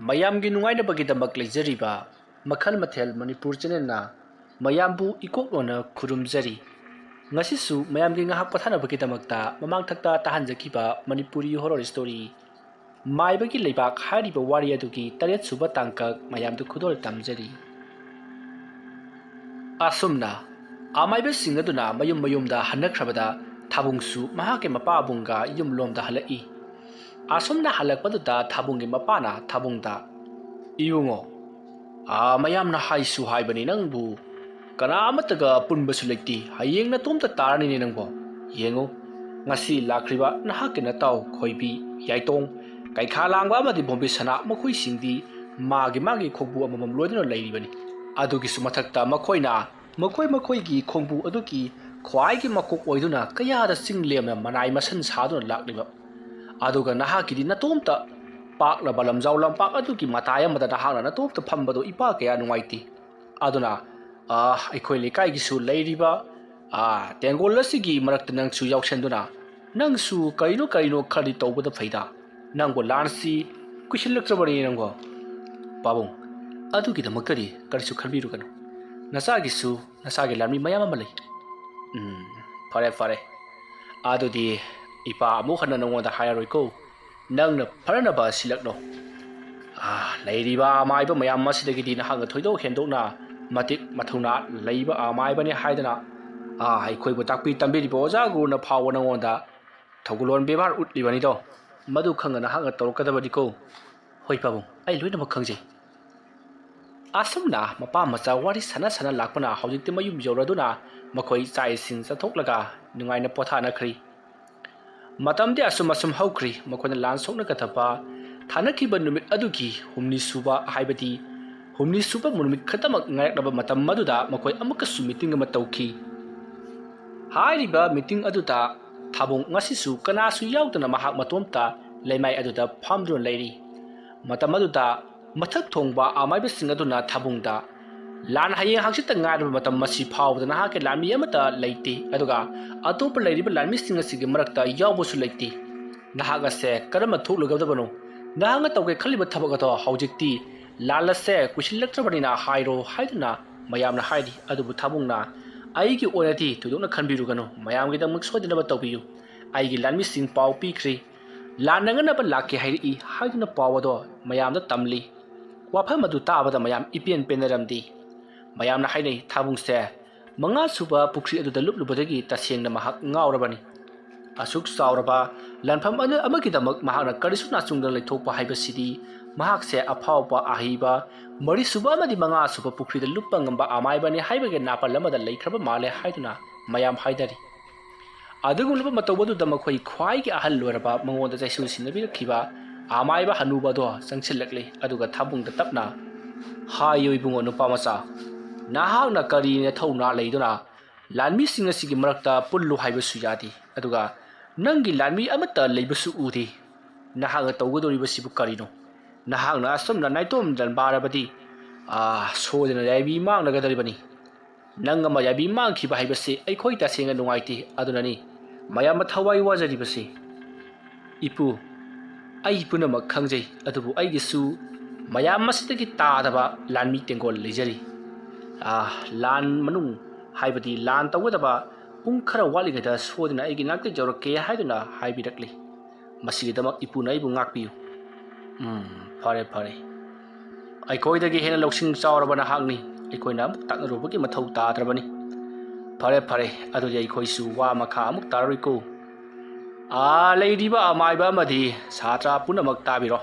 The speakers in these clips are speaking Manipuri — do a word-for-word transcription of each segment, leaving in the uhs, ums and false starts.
ꯃꯌꯥꯝꯒꯤ ꯅꯨꯡꯉꯥꯏꯅꯕꯒꯤꯗꯃꯛ ꯂꯩꯖꯔꯤꯕ ꯃꯈꯜ ꯃꯊꯦꯜ ꯃꯅꯤꯄꯨꯔ ꯆꯦꯅꯦꯜꯅ ꯃꯌꯥꯝꯕꯨ ꯏꯀꯣꯛꯂꯣꯟꯅ ꯈꯨꯔꯨꯝꯖꯔꯤ꯫ ꯉꯁꯤꯁꯨ ꯃꯌꯥꯝꯒꯤ ꯉꯥꯏꯍꯥꯛ ꯄꯣꯊꯥꯅꯕꯒꯤꯗꯃꯛꯇ ꯃꯃꯥꯡꯊꯛꯇ ꯇꯥꯍꯟꯖꯈꯤꯕ ꯃꯅꯤꯄꯨꯔꯤ ꯍꯣꯔꯣꯔ ꯁ꯭ꯇꯣꯔꯤ ꯃꯥꯏꯕꯒꯤ ꯂꯩꯕꯥꯛ ꯍꯥꯏꯔꯤꯕ ꯋꯥꯔꯤ ꯑꯗꯨꯒꯤ ꯇꯔꯦꯠ ꯁꯨꯕ ꯇꯥꯡꯀꯛ ꯃꯌꯥꯝꯗ ꯈꯨꯗꯣꯜ ꯇꯝꯖꯔꯤ꯫ ꯑꯁꯨꯝꯅ ꯑꯃꯥꯏꯕꯁꯤꯡ ꯑꯗꯨꯅ ꯃꯌꯨꯝ ꯃꯌꯨꯝꯗ ꯍꯟꯅꯈ꯭ꯔꯕꯗ ꯊꯥꯕꯨꯡꯁꯨ ꯃꯍꯥꯛꯀꯤ ꯃꯄꯥꯕꯨꯡꯒ ꯌꯨꯝꯂꯣꯝꯗ ꯍꯜꯂꯛꯏ꯫ ꯑꯁꯨꯝꯅ ꯍꯜꯂꯛꯄꯗꯨꯗ ꯊꯥꯕꯨꯡꯒꯤ ꯃꯄꯥꯅ ꯊꯥꯕꯨꯡꯗ, "ꯏꯕꯨꯡꯉꯣ, ꯑꯥ, ꯃꯌꯥꯝꯅ ꯍꯥꯏꯁꯨ ꯍꯥꯏꯕꯅꯤ ꯅꯪꯕꯨ ꯀꯅꯥ ꯑꯃꯠꯇꯒ ꯄꯨꯟꯕꯁꯨ ꯂꯩꯇꯦ, ꯍꯌꯦꯡ ꯅꯇꯣꯝꯇ ꯇꯥꯔꯅꯤꯅꯦ ꯅꯪꯕꯣ꯫ ꯌꯦꯡꯉꯨ, ꯉꯁꯤ ꯂꯥꯛꯈ꯭ꯔꯤꯕ ꯅꯍꯥꯛꯀꯤ ꯅꯇꯥꯎ ꯈꯣꯏꯕꯤ, ꯌꯥꯏꯇꯣꯡ, ꯀꯩꯈꯥ ꯂꯥꯡꯕ ꯑꯃꯗꯤ ꯕꯣꯝꯕꯤ ꯁꯅꯥ ꯃꯈꯣꯏꯁꯤꯡꯗꯤ ꯃꯥꯒꯤ ꯃꯥꯒꯤ ꯈꯣꯡꯕꯨ ꯑꯃꯃꯝ ꯂꯣꯏꯗꯨꯅ ꯂꯩꯔꯤꯕꯅꯤ꯫ ꯑꯗꯨꯒꯤꯁꯨ ꯃꯊꯛꯇ ꯃꯈꯣꯏꯅ ꯃꯈꯣꯏ ꯃꯈꯣꯏꯒꯤ ꯈꯣꯡꯕꯨ ꯑꯗꯨꯒꯤ ꯈ꯭ꯋꯥꯏꯒꯤ ꯃꯀꯣꯛ ꯑꯣꯏꯗꯨꯅ ꯀꯌꯥꯗ ꯆꯤꯡ ꯂꯦꯝꯅ ꯃꯅꯥꯏ ꯃꯁꯟ ꯁꯥꯗꯨꯅ ꯂꯥꯛꯂꯤꯕ꯫ ꯑꯗꯨꯒ ꯅꯍꯥꯛꯀꯤꯗꯤ ꯅꯇꯣꯝꯇ ꯄꯥꯛꯂꯕ ꯂꯝꯖꯥꯎ ꯂꯝꯄꯥꯛ ꯑꯗꯨꯒꯤ ꯃꯇꯥꯏ ꯑꯃꯗ ꯅꯍꯥꯛꯅ ꯅꯇꯣꯝꯇ ꯐꯝꯕꯗꯨ ꯏꯄꯥ ꯀꯌꯥ ꯅꯨꯡꯉꯥꯏꯇꯦ꯫ ꯑꯗꯨꯅ, ꯑꯥ, ꯑꯩꯈꯣꯏ ꯂꯩꯀꯥꯏꯒꯤꯁꯨ ꯂꯩꯔꯤꯕ, ꯑꯥ, ꯇꯦꯡꯒꯣꯜ ꯑꯁꯤꯒꯤ ꯃꯔꯛꯇ ꯅꯪꯁꯨ ꯌꯥꯎꯁꯟꯗꯨꯅ ꯅꯪꯁꯨ ꯀꯔꯤꯅꯣ ꯀꯔꯤꯅꯣ ꯈꯔꯗꯤ ꯇꯧꯕꯗ ꯐꯩꯗ꯫ ꯅꯪꯕꯨ ꯂꯥꯟꯁꯤ ꯀꯨꯏꯁꯤꯜꯂꯛꯇ꯭ꯔꯕꯅꯤ ꯅꯪꯕꯣ꯫ ꯄꯥꯕꯨꯡ, ꯑꯗꯨꯒꯤꯗꯃꯛꯇꯗꯤ ꯀꯔꯤꯁꯨ ꯈꯟꯕꯤꯔꯨꯒꯅꯨ꯫ ꯅꯆꯥꯒꯤꯁꯨ ꯅꯆꯥꯒꯤ ꯂꯥꯟꯃꯤ ꯃꯌꯥꯝ ꯑꯃ ꯂꯩ꯫ ꯎꯝ, ꯐꯔꯦ, ꯐꯔꯦ꯫ ꯑꯗꯨꯗꯤ ꯏꯄꯥ ꯑꯃꯨꯛ ꯍꯟꯅ ꯅꯉꯣꯟꯗ ꯍꯥꯏꯔꯔꯣꯏꯀꯣ꯫ ꯅꯪꯅ ꯐꯅꯅꯕ ꯁꯤꯜꯂꯛꯂꯣ꯫ ꯑꯥ, ꯂꯩꯔꯤꯕ ꯑꯃꯥꯏꯕ ꯃꯌꯥꯝ ꯑꯁꯤꯗꯒꯤꯗꯤ ꯅꯍꯥꯛꯅ ꯊꯣꯏꯗꯣꯛ ꯍꯦꯟꯗꯣꯛꯅ ꯃꯇꯤꯛ ꯃꯊꯧꯅꯥ ꯂꯩꯕ ꯑꯃꯥꯏꯕꯅꯤ ꯍꯥꯏꯗꯅ, ꯑꯥ, ꯑꯩꯈꯣꯏꯕꯨ ꯇꯥꯛꯄꯤ ꯇꯝꯕꯤꯔꯤꯕ ꯑꯣꯖꯥ ꯒꯨꯔꯨꯅ ꯐꯥꯎꯕ ꯅꯉꯣꯟꯗ ꯊꯧꯒꯜꯂꯣꯟ ꯕꯦꯕꯥꯔ ꯎꯠꯂꯤꯕꯅꯤꯗꯣ꯫ ꯃꯗꯨ ꯈꯪꯅ ꯅꯍꯥꯛꯅ ꯇꯧꯔꯛꯀꯗꯕꯅꯤꯀꯣ꯫ ꯍꯣꯏ ꯄꯥꯕꯨꯡ, ꯑꯩ ꯂꯣꯏꯅꯃꯛ ꯈꯪꯖꯩ꯫ ꯑꯁꯨꯝꯅ ꯃꯄꯥ ꯃꯆꯥ ꯋꯥꯔꯤ ꯁꯥꯟꯅ ꯁꯥꯟꯅ ꯂꯥꯛꯄꯅ ꯍꯧꯖꯤꯛꯇꯤ ꯃꯌꯨꯝ ꯌꯧꯔꯗꯨꯅ ꯃꯈꯣꯏ ꯆꯥꯛ ꯏꯁꯤꯡ ꯆꯥꯊꯣꯛꯂꯒ ꯅꯨꯡꯉꯥꯏꯅ ꯄꯣꯊꯥꯅꯈ꯭ꯔꯤ꯫ ꯃꯇꯝꯗꯤ ꯑꯁꯨꯝ ꯑꯁꯨꯝ ꯍꯧꯈ꯭ꯔꯤ꯫ ꯃꯈꯣꯏꯅ ꯂꯥꯟ ꯁꯣꯛꯅꯒꯗꯕ ꯊꯥꯅꯈꯤꯕ ꯅꯨꯃꯤꯠ ꯑꯗꯨꯒꯤ ꯍꯨꯝꯅꯤ ꯁꯨꯕ, ꯍꯥꯏꯕꯗꯤ ꯍꯨꯝꯅꯤ ꯁꯨꯕ ꯅꯨꯃꯤꯠ ꯈꯛꯇꯃꯛ ꯉꯥꯏꯔꯛꯂꯕ ꯃꯇꯝ ꯑꯗꯨꯗ ꯃꯈꯣꯏ ꯑꯃꯨꯛꯀꯁꯨ ꯃꯤꯇꯤꯡ ꯑꯃ ꯇꯧꯈꯤ꯫ ꯍꯥꯏꯔꯤꯕ ꯃꯤꯇꯤꯡ ꯑꯗꯨꯗ ꯊꯥꯕꯨꯡ ꯉꯁꯤꯁꯨ ꯀꯅꯥꯁꯨ ꯌꯥꯎꯗꯅ ꯃꯍꯥꯛ ꯃꯇꯣꯝꯇ ꯂꯩꯃꯥꯏ ꯑꯗꯨꯗ ꯐꯝꯗꯨꯅ ꯂꯩꯔꯤ꯫ ꯃꯇꯝ ꯑꯗꯨꯗ ꯃꯊꯛ ꯊꯣꯡꯕ ꯑꯃꯥꯏꯕꯁꯤꯡ ꯑꯗꯨꯅ ꯊꯥꯕꯨꯡꯗ, "ꯂꯥꯟ ꯍꯌꯦꯡ ꯍꯪꯆꯤꯠꯇ ꯉꯥꯏꯔꯕ ꯃꯇꯝ ꯑꯁꯤ ꯐꯥꯎꯕꯗ ꯅꯍꯥꯛꯀꯤ ꯂꯥꯟꯃꯤ ꯑꯃꯠꯇ ꯂꯩꯇꯦ, ꯑꯗꯨꯒ ꯑꯇꯣꯞꯄ ꯂꯩꯔꯤꯕ ꯂꯥꯟꯃꯤꯁꯤꯡ ꯑꯁꯤꯒꯤ ꯃꯔꯛꯇ ꯌꯥꯎꯕꯁꯨ ꯂꯩꯇꯦ꯫ ꯅꯍꯥꯛ ꯑꯁꯦ ꯀꯔꯝꯅ ꯊꯣꯛꯂꯨꯒꯗꯕꯅꯣ? "ꯅꯍꯥꯛꯅ ꯇꯧꯒꯦ ꯈꯜꯂꯤꯕ ꯊꯕꯛ ꯑꯗꯣ ꯍꯧꯖꯤꯛꯇꯤ ꯂꯥꯜꯂꯁꯦ ꯀꯨꯏꯁꯤꯜꯂꯛꯇ꯭ꯔꯕꯅꯤꯅ ꯍꯥꯏꯔꯣ" ꯍꯥꯏꯗꯨꯅ ꯃꯌꯥꯝꯅ ꯍꯥꯏꯔꯤ꯫ ꯑꯗꯨꯕꯨ ꯊꯥꯕꯨꯡꯅ, "ꯑꯩꯒꯤ ꯑꯣꯏꯅꯗꯤ ꯊꯣꯏꯗꯣꯛꯅ ꯈꯟꯕꯤꯔꯨꯒꯅꯨ, ꯃꯌꯥꯝꯒꯤꯗꯃꯛ ꯁꯣꯏꯗꯅꯕ ꯇꯧꯕꯤꯌꯨ꯫ ꯑꯩꯒꯤ ꯂꯥꯟꯃꯤꯁꯤꯡ ꯄꯥꯎ ꯄꯤꯈ꯭ꯔꯤ, ꯂꯥꯟꯅꯅꯕ ꯂꯥꯛꯀꯦ ꯍꯥꯏꯔꯛꯏ" ꯍꯥꯏꯗꯨꯅ ꯄꯥꯎ ꯑꯗꯣ ꯃꯌꯥꯝꯗ ꯇꯝꯂꯤ꯫ ꯋꯥꯐꯝ ꯑꯗꯨ ꯇꯥꯕꯗ ꯃꯌꯥꯝ ꯏꯄꯦꯟ ꯄꯦꯟꯅꯔꯝꯗꯦ꯫ ꯃꯌꯥꯝꯅ ꯍꯥꯏꯅꯩ, ꯊꯥꯕꯨꯡꯁꯦ ꯃꯉꯥ ꯁꯨꯕ ꯄꯨꯈ꯭ꯔꯤ ꯑꯗꯨꯗ ꯂꯨꯞꯂꯨꯕꯗꯒꯤ ꯇꯁꯦꯡꯅ ꯃꯍꯥꯛ ꯉꯥꯎꯔꯕꯅꯤ꯫ ꯑꯁꯨꯛ ꯆꯥꯎꯔꯕ ꯂꯥꯟꯐꯝ ꯑꯗꯨ ꯑꯃꯒꯤꯗꯃꯛ ꯃꯍꯥꯛꯅ ꯀꯔꯤꯁꯨ ꯅꯥꯆꯨꯡꯗꯅ ꯂꯩꯊꯣꯛꯄ ꯍꯥꯏꯕꯁꯤꯗꯤ ꯃꯍꯥꯛꯁꯦ ꯑꯐꯥꯎꯕ, ꯑꯍꯩꯕ, ꯃꯔꯤꯁꯨꯕ ꯑꯃꯗꯤ ꯃꯉꯥꯁꯨꯕ ꯄꯨꯈ꯭ꯔꯤꯗ ꯂꯨꯞꯄ ꯉꯝꯕ ꯑꯃꯥꯏꯕꯅꯤ ꯍꯥꯏꯕꯒꯤ ꯅꯥꯄꯜ ꯑꯃꯗ ꯂꯩꯈ꯭ꯔꯕ ꯃꯥꯜꯂꯦ ꯍꯥꯏꯗꯨꯅ ꯃꯌꯥꯝ ꯍꯥꯏꯅꯔꯤ꯫ ꯑꯗꯨꯒꯨꯝꯂꯕ ꯃꯇꯧ ꯑꯗꯨꯗ ꯃꯈꯣꯏ ꯈ꯭ꯋꯥꯏꯒꯤ ꯑꯍꯜ ꯑꯣꯏꯔꯕ, ꯃꯉꯣꯟꯗ ꯆꯩꯁꯨ ꯁꯤꯟꯅꯕꯤꯔꯛꯈꯤꯕ ꯑꯃꯥꯏꯕ ꯍꯅꯨꯕ ꯑꯗꯣ ꯆꯪꯁꯤꯜꯂꯛꯂꯤ꯫ ꯑꯗꯨꯒ ꯊꯥꯕꯨꯡꯗ ꯇꯞꯅ, "ꯍꯥꯏꯌꯨ ꯏꯕꯨꯡꯉꯣ ꯅꯨꯄꯥ ꯃꯆꯥ, ꯅꯍꯥꯛꯅ ꯀꯔꯤ ꯅꯊꯧꯅꯥ ꯂꯩꯗꯨꯅ ꯂꯥꯟꯃꯤꯁꯤꯡ ꯑꯁꯤꯒꯤ ꯃꯔꯛꯇ ꯄꯨꯜꯂꯨ ꯍꯥꯏꯕꯁꯨ ꯌꯥꯗꯦ, ꯑꯗꯨꯒ ꯅꯪꯒꯤ ꯂꯥꯟꯃꯤ ꯑꯃꯠꯇ ꯂꯩꯕꯁꯨ ꯎꯗꯦ꯫ ꯅꯍꯥꯛꯅ ꯇꯧꯒꯗꯧꯔꯤꯕꯁꯤꯕꯨ ꯀꯔꯤꯅꯣ? ꯅꯍꯥꯛꯅ ꯑꯁꯨꯝꯅ ꯅꯥꯏꯇꯣꯝ ꯇꯟꯕꯥꯔꯕꯗꯤ, ꯑꯥ, ꯁꯣꯏꯗꯅ ꯌꯥꯏꯕꯤ ꯃꯥꯡꯂꯒꯗꯧꯔꯤꯕꯅꯤ꯫ ꯅꯪ ꯑꯃ ꯌꯥꯏꯕꯤ ꯃꯥꯡꯈꯤꯕ ꯍꯥꯏꯕꯁꯤ ꯑꯩꯈꯣꯏ ꯇꯁꯦꯡꯅ ꯅꯨꯡꯉꯥꯏꯇꯦ꯫ ꯑꯗꯨꯅꯅꯤ ꯃꯌꯥꯝꯅ ꯊꯋꯥꯏ ꯋꯥꯖꯔꯤꯕꯁꯤ꯫ ꯏꯄꯨ, ꯑꯩ ꯄꯨꯝꯅꯃꯛ ꯈꯪꯖꯩ, ꯑꯗꯨꯕꯨ ꯑꯩꯒꯤꯁꯨ ꯃꯌꯥꯝ ꯑꯁꯤꯗꯒꯤ ꯇꯥꯗꯕ ꯂꯥꯟꯃꯤ ꯇꯦꯡꯒꯣꯜ ꯂꯩꯖꯔꯤ꯫ ꯑꯥ, ꯂꯥꯟ ꯃꯅꯨꯡ, ꯍꯥꯏꯕꯗꯤ ꯂꯥꯟ ꯇꯧꯒꯗꯕ ꯄꯨꯡ ꯈꯔ ꯋꯥꯠꯂꯤꯉꯩꯗ ꯁꯣꯏꯗꯅ ꯑꯩꯒꯤ ꯅꯥꯛꯇ ꯌꯧꯔꯛꯀꯦ" ꯍꯥꯏꯗꯨꯅ ꯍꯥꯏꯕꯤꯔꯛꯂꯤ꯫ "ꯃꯁꯤꯒꯤꯗꯃꯛ ꯏꯄꯨꯅ ꯑꯩꯕꯨ ꯉꯥꯛꯄꯤꯌꯨ"꯫ "ꯎꯝ, ꯐꯔꯦ, ꯐꯔꯦ꯫ ꯑꯩꯈꯣꯏꯗꯒꯤ ꯍꯦꯟꯅ ꯂꯧꯁꯤꯡ ꯆꯥꯎꯔꯕ ꯅꯍꯥꯛꯅꯤ꯫ ꯑꯩꯈꯣꯏꯅ ꯑꯃꯨꯛ ꯇꯥꯛꯅꯔꯨꯕꯒꯤ ꯃꯊꯧ ꯇꯥꯗ꯭ꯔꯕꯅꯤ꯫ ꯐꯔꯦ, ꯐꯔꯦ꯫ ꯑꯗꯨꯗꯤ ꯑꯩꯈꯣꯏꯁꯨ ꯋꯥ ꯃꯈꯥ ꯑꯃꯨꯛ ꯇꯥꯔꯔꯣꯏꯀꯣ꯫ ꯑꯥ, ꯂꯩꯔꯤꯕ ꯑꯃꯥꯏꯕ ꯑꯃꯗꯤ ꯁꯥꯇ꯭ꯔ ꯄꯨꯝꯅꯃꯛ ꯇꯥꯕꯤꯔꯣ꯫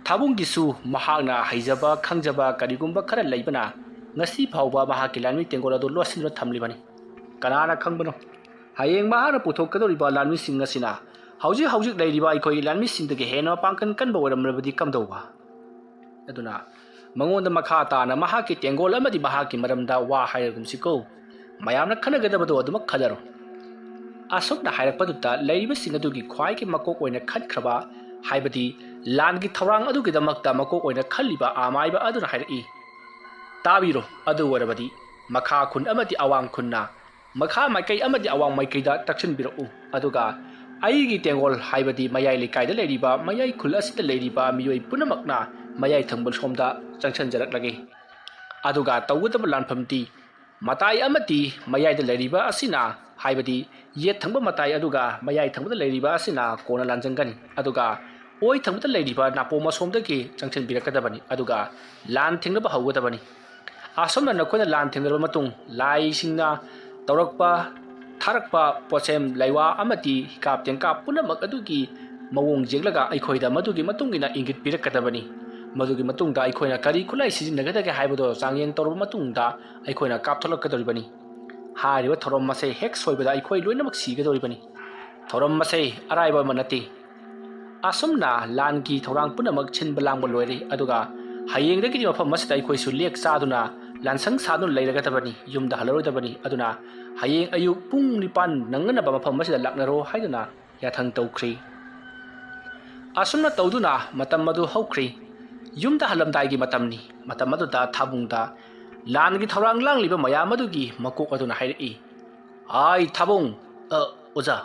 ꯊꯥꯕꯨꯡꯒꯤꯁꯨ ꯃꯍꯥꯛꯅ ꯍꯩꯖꯕ, ꯈꯪꯖꯕ ꯀꯔꯤꯒꯨꯝꯕ ꯈꯔ ꯂꯩꯕꯅ ꯉꯁꯤ ꯐꯥꯎꯕ ꯃꯍꯥꯛꯀꯤ ꯂꯥꯟꯃꯤ ꯇꯦꯡꯒꯣꯜ ꯑꯗꯨ ꯂꯣꯠꯁꯤꯟꯗꯨꯅ ꯊꯝꯂꯤꯕꯅꯤ꯫ ꯀꯅꯥꯅ ꯈꯪꯕꯅꯣ? ꯍꯌꯦꯡ ꯃꯍꯥꯛꯅ ꯄꯨꯊꯣꯛꯀꯗꯧꯔꯤꯕ ꯂꯥꯟꯃꯤꯁꯤꯡ ꯑꯁꯤꯅ ꯍꯧꯖꯤꯛ ꯍꯧꯖꯤꯛ ꯂꯩꯔꯤꯕ ꯑꯩꯈꯣꯏꯒꯤ ꯂꯥꯟꯃꯤꯁꯤꯡꯗꯒꯤ ꯍꯦꯟꯅ ꯃꯄꯥꯡꯒꯜ ꯀꯟꯕ ꯑꯣꯏꯔꯝꯂꯕꯗꯤ ꯀꯝꯗꯧꯕ?" ꯑꯗꯨꯅ ꯃꯉꯣꯟꯗ ꯃꯈꯥ ꯇꯥꯅ ꯃꯍꯥꯛꯀꯤ ꯇꯦꯡꯒꯣꯜ ꯑꯃꯗꯤ ꯃꯍꯥꯛꯀꯤ ꯃꯔꯝꯗ ꯋꯥ ꯍꯥꯏꯔꯒꯨꯝꯁꯤꯀꯣ꯫ ꯃꯌꯥꯝꯅ ꯈꯟꯅꯒꯗꯕꯗꯣ ꯑꯗꯨꯃꯛ ꯈꯟꯅꯔꯣ꯫ ꯑꯁꯨꯝꯅ ꯍꯥꯏꯔꯛꯄꯗꯨꯗ ꯂꯩꯔꯤꯕꯁꯤꯡ ꯑꯗꯨꯒꯤ ꯈ꯭ꯋꯥꯏꯒꯤ ꯃꯀꯣꯛ ꯑꯣꯏꯅ ꯈꯟꯈ꯭ꯔꯕ, ꯍꯥꯏꯕꯗꯤ ꯂꯥꯟꯒꯤ ꯊꯧꯔꯥꯡ ꯑꯗꯨꯒꯤꯗꯃꯛꯇ ꯃꯀꯣꯛ ꯑꯣꯏꯅ ꯈꯜꯂꯤꯕ ꯑꯃꯥꯏꯕ ꯑꯗꯨꯅ ꯍꯥꯏꯔꯛꯏ, "ꯇꯥꯕꯤꯔꯣ, ꯑꯗꯨ ꯑꯣꯏꯔꯕꯗꯤ ꯃꯈꯥ ꯈꯨꯟ ꯑꯃꯗꯤ ꯑꯋꯥꯡ ꯈꯨꯟꯅ ꯃꯈꯥ ꯃꯥꯏꯀꯩ ꯑꯃꯗꯤ ꯑꯋꯥꯡ ꯃꯥꯏꯀꯩꯗ ꯇꯛꯁꯤꯟꯕꯤꯔꯛꯎ, ꯑꯗꯨꯒ ꯑꯩꯒꯤ ꯇꯦꯡꯒꯣꯜ, ꯍꯥꯏꯕꯗꯤ ꯃꯌꯥꯏ ꯂꯩꯀꯥꯏꯗ ꯂꯩꯔꯤꯕ, ꯃꯌꯥꯏ ꯈꯨꯜ ꯑꯁꯤꯗ ꯂꯩꯔꯤꯕ ꯃꯤꯑꯣꯏ ꯄꯨꯝꯅꯃꯛꯅ ꯃꯌꯥꯏ ꯊꯪꯕ ꯁꯣꯝꯗ ꯆꯪꯁꯤꯟꯖꯔꯛꯂꯒꯦ꯫ ꯑꯗꯨꯒ ꯇꯧꯒꯗꯕ ꯂꯥꯟꯐꯝꯗꯤ, ꯃꯇꯥꯏ ꯑꯃꯗꯤ ꯃꯌꯥꯏꯗ ꯂꯩꯔꯤꯕ ꯑꯁꯤꯅ, ꯍꯥꯏꯕꯗꯤ ꯌꯦꯠ ꯊꯪꯕ ꯃꯇꯥꯏ ꯑꯗꯨꯒ ꯃꯌꯥꯏ ꯊꯪꯕꯗ ꯂꯩꯔꯤꯕ ꯑꯁꯤꯅ ꯀꯣꯟꯅ ꯂꯥꯟꯖꯪꯒꯅꯤ, ꯑꯗꯨꯒ ꯑꯣꯏ ꯊꯪꯕꯗ ꯂꯩꯔꯤꯕ ꯅꯥꯄꯣꯝ ꯑꯁꯣꯝꯗꯒꯤ ꯆꯪꯁꯤꯟꯕꯤꯔꯛꯀꯗꯕꯅꯤ, ꯑꯗꯨꯒ ꯂꯥꯟ ꯊꯦꯡꯅꯕ ꯍꯧꯒꯗꯕꯅꯤ꯫ ꯑꯁꯨꯝꯅ ꯅꯈꯣꯏꯅ ꯂꯥꯟ ꯊꯦꯡꯅꯔꯕ ꯃꯇꯨꯡ, ꯂꯥꯏꯁꯤꯡꯅ ꯇꯧꯔꯛꯄ, ꯊꯥꯔꯛꯄ ꯄꯣꯠꯁꯦꯝ ꯂꯩꯋꯥ ꯑꯃꯗꯤ ꯍꯤꯀꯥꯞ ꯇꯦꯡꯀꯥꯞ ꯄꯨꯝꯅꯃꯛ ꯑꯗꯨꯒꯤ ꯃꯑꯣꯡ ꯌꯦꯡꯂꯒ ꯑꯩꯈꯣꯏꯗ ꯃꯗꯨꯒꯤ ꯃꯇꯨꯡ ꯏꯟꯅ ꯏꯪꯒꯤꯠ ꯄꯤꯔꯛꯀꯗꯕꯅꯤ꯫ ꯃꯗꯨꯒꯤ ꯃꯇꯨꯡꯗ ꯑꯩꯈꯣꯏꯅ ꯀꯔꯤ ꯈꯨꯠꯂꯥꯏ ꯁꯤꯖꯤꯟꯅꯒꯗꯒꯦ ꯍꯥꯏꯕꯗꯨ ꯆꯥꯡꯌꯦꯡ ꯇꯧꯔꯕ ꯃꯇꯨꯡꯗ ꯑꯩꯈꯣꯏꯅ ꯀꯥꯞꯊꯣꯛꯂꯛꯀꯗꯧꯔꯤꯕꯅꯤ꯫ ꯍꯥꯏꯔꯤꯕ ꯊꯧꯔꯝ ꯑꯁꯦ ꯍꯦꯛ ꯁꯣꯏꯕꯗ ꯑꯩꯈꯣꯏ ꯂꯣꯏꯅꯃꯛ ꯁꯤꯒꯗꯧꯔꯤꯕꯅꯤ꯫ ꯊꯧꯔꯝ ꯑꯁꯦ ꯑꯔꯥꯏꯕ ꯑꯃ ꯅꯠꯇꯦ꯫ ꯑꯁꯨꯝꯅ ꯂꯥꯟꯒꯤ ꯊꯧꯔꯥꯡ ꯄꯨꯝꯅꯃꯛ ꯁꯤꯟꯕ ꯂꯥꯡꯕ ꯂꯣꯏꯔꯦ, ꯑꯗꯨꯒ ꯍꯌꯦꯡꯗꯒꯤꯗꯤ ꯃꯐꯝ ꯑꯁꯤꯗ ꯑꯩꯈꯣꯏꯁꯨ ꯂꯦꯛ ꯆꯥꯗꯨꯅ ꯂꯥꯟꯁꯪ ꯁꯥꯗꯨꯅ ꯂꯩꯔꯒꯗꯕꯅꯤ, ꯌꯨꯝꯗ ꯍꯜꯂꯔꯣꯏꯗꯕꯅꯤ꯫ ꯑꯗꯨꯅ ꯍꯌꯦꯡ ꯑꯌꯨꯛ ꯄꯨꯡ ꯅꯤꯄꯥꯟ ꯅꯪꯅꯅꯕ ꯃꯐꯝ ꯑꯁꯤꯗ ꯂꯥꯛꯅꯔꯣ ꯍꯥꯏꯗꯨꯅ ꯌꯥꯊꯪ ꯇꯧꯈ꯭ꯔꯤ꯫ ꯑꯁꯨꯝꯅ ꯇꯧꯗꯨꯅ ꯃꯇꯝ ꯑꯗꯨ ꯍꯧꯈ꯭ꯔꯤ꯫ ꯌꯨꯝꯗ ꯍꯜꯂꯝꯗꯥꯏꯒꯤ ꯃꯇꯝꯅꯤ꯫ ꯃꯇꯝ ꯑꯗꯨꯗ ꯊꯥꯕꯨꯡꯗ ꯂꯥꯟꯒꯤ ꯊꯧꯔꯥꯡ ꯂꯥꯡꯂꯤꯕ ꯃꯌꯥꯝ ꯑꯗꯨꯒꯤ ꯃꯀꯣꯛ ꯑꯗꯨꯅ ꯍꯥꯏꯔꯛꯏ, "ꯑꯥꯏ ꯊꯥꯕꯨꯡ, ꯑ, ꯑꯣꯖꯥ,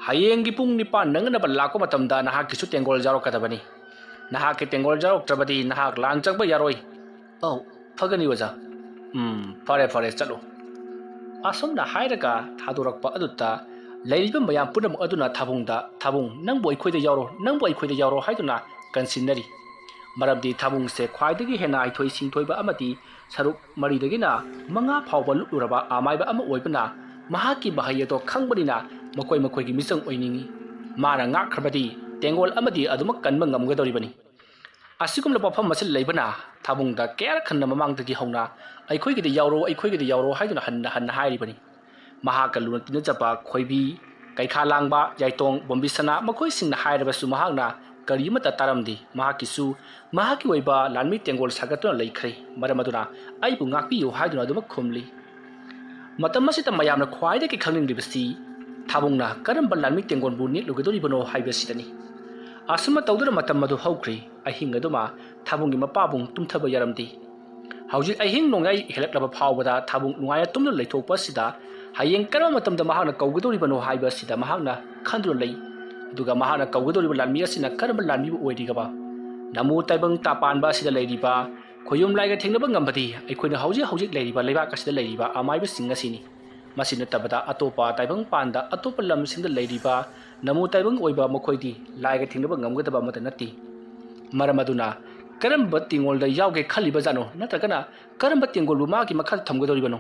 ꯍꯌꯦꯡꯒꯤ ꯄꯨꯡ ꯅꯤꯄꯥꯟ ꯅꯪꯅꯅꯕ ꯂꯥꯛꯄ ꯃꯇꯝꯗ ꯅꯍꯥꯛꯀꯤꯁꯨ ꯇꯦꯡꯒꯣꯜ ꯌꯥꯎꯔꯛꯀꯗꯕꯅꯤ꯫ ꯅꯍꯥꯛꯀꯤ ꯇꯦꯡꯒꯣꯜ ꯌꯥꯎꯔꯛꯇ꯭ꯔꯕꯗꯤ ꯅꯍꯥꯛ ꯂꯥꯟ ꯆꯪꯕ ꯌꯥꯔꯣꯏ꯫" "ꯑꯧ, ꯐꯒꯅꯤ ꯑꯣꯖꯥ꯫ ꯎꯝ, ꯐꯔꯦ, ꯐꯔꯦ, ꯆꯠꯂꯨ꯫" ꯑꯁꯨꯝꯅ ꯍꯥꯏꯔꯒ ꯊꯥꯗꯣꯔꯛꯄ ꯑꯗꯨꯗ ꯂꯩꯔꯤꯕ ꯃꯌꯥꯝ ꯄꯨꯝꯅꯃꯛ ꯑꯗꯨꯅ ꯊꯥꯕꯨꯡꯗ, "ꯊꯥꯕꯨꯡ, ꯅꯪꯕꯨ ꯑꯩꯈꯣꯏꯗ ꯌꯥꯎꯔꯣ, ꯅꯪꯕꯨ ꯑꯩꯈꯣꯏꯗ ꯌꯥꯎꯔꯣ" ꯍꯥꯏꯗꯨꯅ ꯀꯟꯁꯤꯟꯅꯔꯤ꯫ ꯃꯔꯝꯗꯤ ꯊꯥꯕꯨꯡꯁꯦ ꯈ꯭ꯋꯥꯏꯗꯒꯤ ꯍꯦꯟꯅ ꯍꯩꯊꯣꯏ ꯁꯤꯡꯊꯣꯏꯕ ꯑꯃꯗꯤ ꯁꯔꯨꯛ ꯃꯔꯤꯗꯒꯤꯅ ꯃꯉꯥ ꯐꯥꯎꯕ ꯂꯨꯞꯂꯨꯔꯕ ꯑꯃꯥꯏꯕ ꯑꯃ ꯑꯣꯏꯕꯅ, ꯃꯍꯥꯛꯀꯤ ꯃꯍꯩ ꯑꯗꯣ ꯈꯪꯕꯅꯤꯅ ꯃꯈꯣꯏ ꯃꯈꯣꯏꯒꯤ ꯃꯤꯆꯪ ꯑꯣꯏꯅꯤꯡꯏ꯫ ꯃꯥꯅ ꯉꯥꯛꯈ꯭ꯔꯕꯗꯤ ꯇꯦꯡꯒꯣꯜ ꯑꯃꯗꯤ ꯑꯗꯨꯃꯛ ꯀꯟꯕ ꯉꯝꯒꯗꯧꯔꯤꯕꯅꯤ꯫ ꯑꯁꯤꯒꯨꯝꯂꯕ ꯋꯥꯐꯝ ꯑꯁꯤ ꯂꯩꯕꯅ ꯊꯥꯕꯨꯡꯗ ꯀꯌꯥꯔꯛ ꯍꯟꯅ ꯃꯃꯥꯡꯗꯒꯤ ꯍꯧꯅ "ꯑꯩꯈꯣꯏꯒꯤꯗ ꯌꯥꯎꯔꯣ, ꯑꯩꯈꯣꯏꯒꯤꯗ ꯌꯥꯎꯔꯣ" ꯍꯥꯏꯗꯨꯅ ꯍꯟꯅ ꯍꯟꯅ ꯍꯥꯏꯔꯤꯕꯅꯤ꯫ ꯃꯍꯥꯛꯀ ꯂꯨꯅ ꯇꯤꯟꯅꯖꯕ ꯈꯣꯏꯕꯤ, ꯀꯩꯈꯥ ꯂꯥꯡꯕ, ꯌꯥꯏꯇꯣꯡ, ꯕꯣꯝꯕꯤꯁꯅꯥ ꯃꯈꯣꯏꯁꯤꯡꯅ ꯍꯥꯏꯔꯕꯁꯨ ꯃꯍꯥꯛꯅ ꯀꯔꯤꯃꯠꯇ ꯇꯥꯔꯝꯗꯦ꯫ ꯃꯍꯥꯛꯀꯤꯁꯨ ꯃꯍꯥꯛꯀꯤ ꯑꯣꯏꯕ ꯂꯥꯟꯃꯤ ꯇꯦꯡꯒꯣꯜ ꯁꯥꯒꯠꯇꯨꯅ ꯂꯩꯈ꯭ꯔꯦ꯫ ꯃꯔꯝ ꯑꯗꯨꯅ "ꯑꯩꯕꯨ ꯉꯥꯛꯄꯤꯌꯨ" ꯍꯥꯏꯗꯨꯅ ꯑꯗꯨꯃꯛ ꯈꯨꯝꯂꯤ꯫ ꯃꯇꯝ ꯑꯁꯤꯗ ꯃꯌꯥꯝꯅ ꯈ꯭ꯋꯥꯏꯗꯒꯤ ꯈꯪꯅꯤꯡꯂꯤꯕꯁꯤ ꯊꯥꯕꯨꯡꯅ ꯀꯔꯝꯕ ꯂꯥꯟꯃꯤ ꯇꯦꯡꯒꯣꯜꯕꯨ ꯅꯦꯠꯂꯨꯒꯗꯧꯔꯤꯕꯅꯣ ꯍꯥꯏꯕꯁꯤꯗꯅꯤ꯫ ꯑꯁꯨꯝꯅ ꯇꯧꯗꯨꯅ ꯃꯇꯝ ꯑꯗꯨ ꯍꯧꯈ꯭ꯔꯦ꯫ ꯑꯍꯤꯡ ꯑꯗꯨꯃ ꯊꯥꯕꯨꯡꯒꯤ ꯃꯄꯥꯕꯨꯡ ꯇꯨꯝꯊꯕ ꯌꯥꯔꯝꯗꯦ꯫ ꯍꯧꯖꯤꯛ ꯑꯍꯤꯡ ꯅꯣꯡꯌꯥꯏ ꯍꯦꯜꯂꯛꯂꯕ ꯐꯥꯎꯕꯗ ꯊꯥꯕꯨꯡ ꯅꯨꯡꯉꯥꯏꯅ ꯇꯨꯝꯗꯨꯅ ꯂꯩꯊꯣꯛꯄ ꯑꯁꯤꯗ ꯍꯌꯦꯡ ꯀꯔꯝꯕ ꯃꯇꯝꯗ ꯃꯍꯥꯛꯅ ꯀꯧꯒꯗꯧꯔꯤꯕꯅꯣ ꯍꯥꯏꯕ ꯑꯁꯤꯗ ꯃꯍꯥꯛꯅ ꯈꯟꯗꯨꯅ ꯂꯩ꯫ ꯑꯗꯨꯒ ꯃꯍꯥꯛꯅ ꯀꯧꯒꯗꯧꯔꯤꯕ ꯂꯥꯟꯃꯤ ꯑꯁꯤꯅ ꯀꯔꯝꯕ ꯂꯥꯟꯃꯤꯕꯨ ꯑꯣꯏꯔꯤꯒꯕ? ꯅꯃꯨ ꯇꯥꯏꯕꯪ ꯇꯥ ꯄꯥꯟꯕ ꯑꯁꯤꯗ ꯂꯩꯔꯤꯕ ꯈꯣꯌꯨꯝ ꯂꯥꯏꯒ ꯊꯦꯡꯅꯕ ꯉꯝꯕꯗꯤ ꯑꯩꯈꯣꯏꯅ ꯍꯧꯖꯤꯛ ꯍꯧꯖꯤꯛ ꯂꯩꯔꯤꯕ ꯂꯩꯕꯥꯛ ꯑꯁꯤꯗ ꯂꯩꯔꯤꯕ ꯑꯃꯥꯏꯕꯁꯤꯡ ꯑꯁꯤꯅꯤ꯫ ꯃꯁꯤ ꯅꯠꯇꯕꯗ ꯑꯇꯣꯞꯄ ꯇꯥꯏꯕꯪ ꯄꯥꯟꯗ ꯑꯇꯣꯞꯄ ꯂꯝꯁꯤꯡꯗ ꯂꯩꯔꯤꯕ ꯅꯃꯨ ꯇꯥꯏꯕꯪ ꯑꯣꯏꯕ ꯃꯈꯣꯏꯗꯤ ꯂꯥꯏꯒ ꯊꯦꯡꯅꯕ ꯉꯝꯒꯗꯕ ꯑꯃꯠꯇ ꯅꯠꯇꯦ꯫ ꯃꯔꯝ ꯑꯗꯨꯅ ꯀꯔꯝꯕ ꯇꯦꯡꯒꯣꯜꯗ ꯌꯥꯎꯒꯦ ꯈꯜꯂꯤꯕꯖꯥꯠꯅꯣ? ꯅꯠꯇ꯭ꯔꯒꯅ ꯀꯔꯝꯕ ꯇꯦꯡꯒꯣꯜꯕꯨ ꯃꯥꯒꯤ ꯃꯈꯥꯗ ꯊꯝꯒꯗꯧꯔꯤꯕꯅꯣ?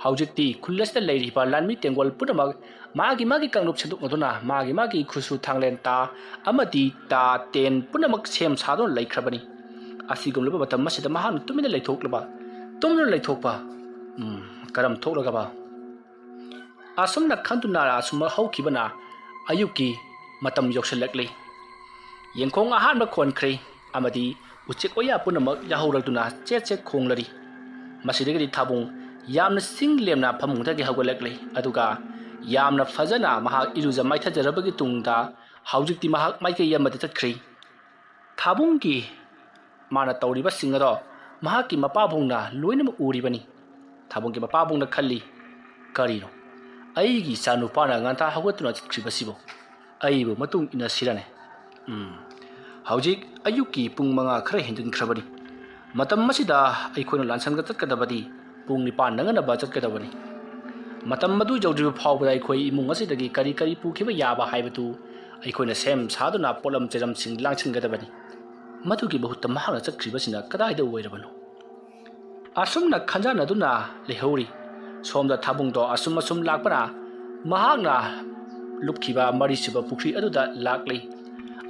ꯍꯧꯖꯤꯛꯇꯤ ꯈꯨꯜ ꯑꯁꯤꯗ ꯂꯩꯔꯤꯕ ꯂꯥꯟꯃꯤ ꯇꯦꯡꯒꯣꯜ ꯄꯨꯝꯅꯃꯛ ꯃꯥꯒꯤ ꯃꯥꯒꯤ ꯀꯥꯡꯂꯨꯞ ꯁꯦꯝꯗꯣꯛꯅꯗꯨꯅ ꯃꯥꯒꯤ ꯃꯥꯒꯤ ꯈꯨꯠꯁꯨ ꯊꯥꯡꯂꯦꯟ ꯇꯥ ꯑꯃꯗꯤ ꯇꯥ ꯇꯦꯟ ꯄꯨꯝꯅꯃꯛ ꯁꯦꯝ ꯁꯥꯗꯨꯅ ꯂꯩꯈ꯭ꯔꯕꯅꯤ꯫ ꯑꯁꯤꯒꯨꯝꯂꯕ ꯃꯇꯝ ꯑꯁꯤꯗ ꯃꯍꯥꯛꯅ ꯇꯨꯃꯤꯟꯅ ꯂꯩꯊꯣꯛꯂꯕ, ꯇꯨꯃꯤꯟꯅ ꯂꯩꯊꯣꯛꯄ, ꯎꯝ, ꯀꯔꯝ ꯊꯣꯛꯂꯒꯕ? ꯑꯁꯨꯝꯅ ꯈꯟꯗꯨꯅ ꯑꯁꯨꯝ ꯍꯧꯈꯤꯕꯅ ꯑꯌꯨꯛꯀꯤ ꯃꯇꯝ ꯌꯧꯁꯤꯜꯂꯛꯂꯤ꯫ ꯌꯦꯡꯈꯣꯡ ꯑꯍꯥꯟꯕ ꯈꯣꯟꯈ꯭ꯔꯦ ꯑꯃꯗꯤ ꯎꯆꯦꯛ ꯋꯥꯌꯥ ꯄꯨꯝꯅꯃꯛ ꯌꯥꯍꯧꯔꯗꯨꯅ ꯆꯦꯠ ꯆꯦꯠ ꯈꯣꯡꯂꯔꯤ꯫ ꯃꯁꯤꯗꯒꯤꯗꯤ ꯊꯥꯕꯨꯡ ꯌꯥꯝꯅ ꯆꯤꯡ ꯂꯦꯝꯅ ꯐꯃꯨꯡꯗꯒꯤ ꯍꯧꯒꯠꯂꯛꯂꯦ, ꯑꯗꯨꯒ ꯌꯥꯝꯅ ꯐꯖꯅ ꯃꯍꯥꯛ ꯏꯔꯨꯖ ꯃꯥꯏꯊꯖꯔꯕꯒꯤ ꯇꯨꯡꯗ ꯍꯧꯖꯤꯛꯇꯤ ꯃꯍꯥꯛ ꯃꯥꯏꯀꯩ ꯑꯃꯗ ꯆꯠꯈ꯭ꯔꯦ꯫ ꯊꯥꯕꯨꯡꯒꯤ ꯃꯥꯅ ꯇꯧꯔꯤꯕꯁꯤꯡ ꯑꯗꯣ ꯃꯍꯥꯛꯀꯤ ꯃꯄꯥꯕꯨꯡꯅ ꯂꯣꯏꯅꯃꯛ ꯎꯔꯤꯕꯅꯤ꯫ ꯊꯥꯕꯨꯡꯒꯤ ꯃꯄꯥꯕꯨꯡꯅ ꯈꯜꯂꯤ, "ꯀꯔꯤꯅꯣ? ꯑꯩꯒꯤ ꯏꯆꯥꯅꯨꯄꯥꯅ ꯉꯟꯇꯥ ꯍꯧꯒꯠꯇꯨꯅ ꯆꯠꯈ꯭ꯔꯤꯕꯁꯤꯕꯨ? ꯑꯩꯕꯨ ꯃꯇꯨꯡ ꯏꯟꯅꯁꯤꯔꯅꯦ?" ꯎꯝ, ꯍꯧꯖꯤꯛ ꯑꯌꯨꯛꯀꯤ ꯄꯨꯡ ꯃꯉꯥ ꯈꯔ ꯍꯦꯟꯖꯤꯟꯈ꯭ꯔꯕꯅꯤ꯫ ꯃꯇꯝ ꯑꯁꯤꯗ ꯑꯩꯈꯣꯏꯅ ꯂꯥꯟꯁꯪꯗ ꯆꯠꯀꯗꯕꯗꯤ ꯄꯨꯡ ꯅꯤꯄꯥꯟ ꯅꯪꯅꯅꯕ ꯆꯠꯀꯗꯕꯅꯤ꯫ ꯃꯇꯝ ꯑꯗꯨ ꯌꯧꯗ꯭ꯔꯤꯕ ꯐꯥꯎꯕꯗ ꯑꯩꯈꯣꯏ ꯏꯃꯨꯡ ꯑꯁꯤꯗꯒꯤ ꯀꯔꯤ ꯀꯔꯤ ꯄꯨꯈꯤꯕ ꯌꯥꯕ ꯍꯥꯏꯕꯗꯨ ꯑꯩꯈꯣꯏꯅ ꯁꯦꯝ ꯁꯥꯗꯨꯅ ꯄꯣꯠꯂꯝ ꯆꯩꯔꯝꯁꯤꯡ ꯂꯥꯡꯁꯤꯟꯒꯗꯕꯅꯤ꯫ ꯃꯗꯨꯒꯤ ꯃꯍꯨꯠꯇ ꯃꯍꯥꯛꯅ ꯆꯠꯈ꯭ꯔꯤꯕꯁꯤꯅ ꯀꯗꯥꯏꯗ ꯑꯣꯏꯔꯕꯅꯣ? ꯑꯁꯨꯝꯅ ꯈꯟꯖꯥꯟꯅꯗꯨꯅ ꯂꯩꯍꯧꯔꯤ꯫ ꯁꯣꯝꯗ ꯊꯥꯕꯨꯡꯗꯣ ꯑꯁꯨꯝ ꯑꯁꯨꯝ ꯂꯥꯛꯄꯅ ꯃꯍꯥꯛꯅ ꯂꯨꯞꯈꯤꯕ ꯃꯔꯤꯁꯨꯕ ꯄꯨꯈ꯭ꯔꯤ ꯑꯗꯨꯗ ꯂꯥꯛꯂꯤ꯫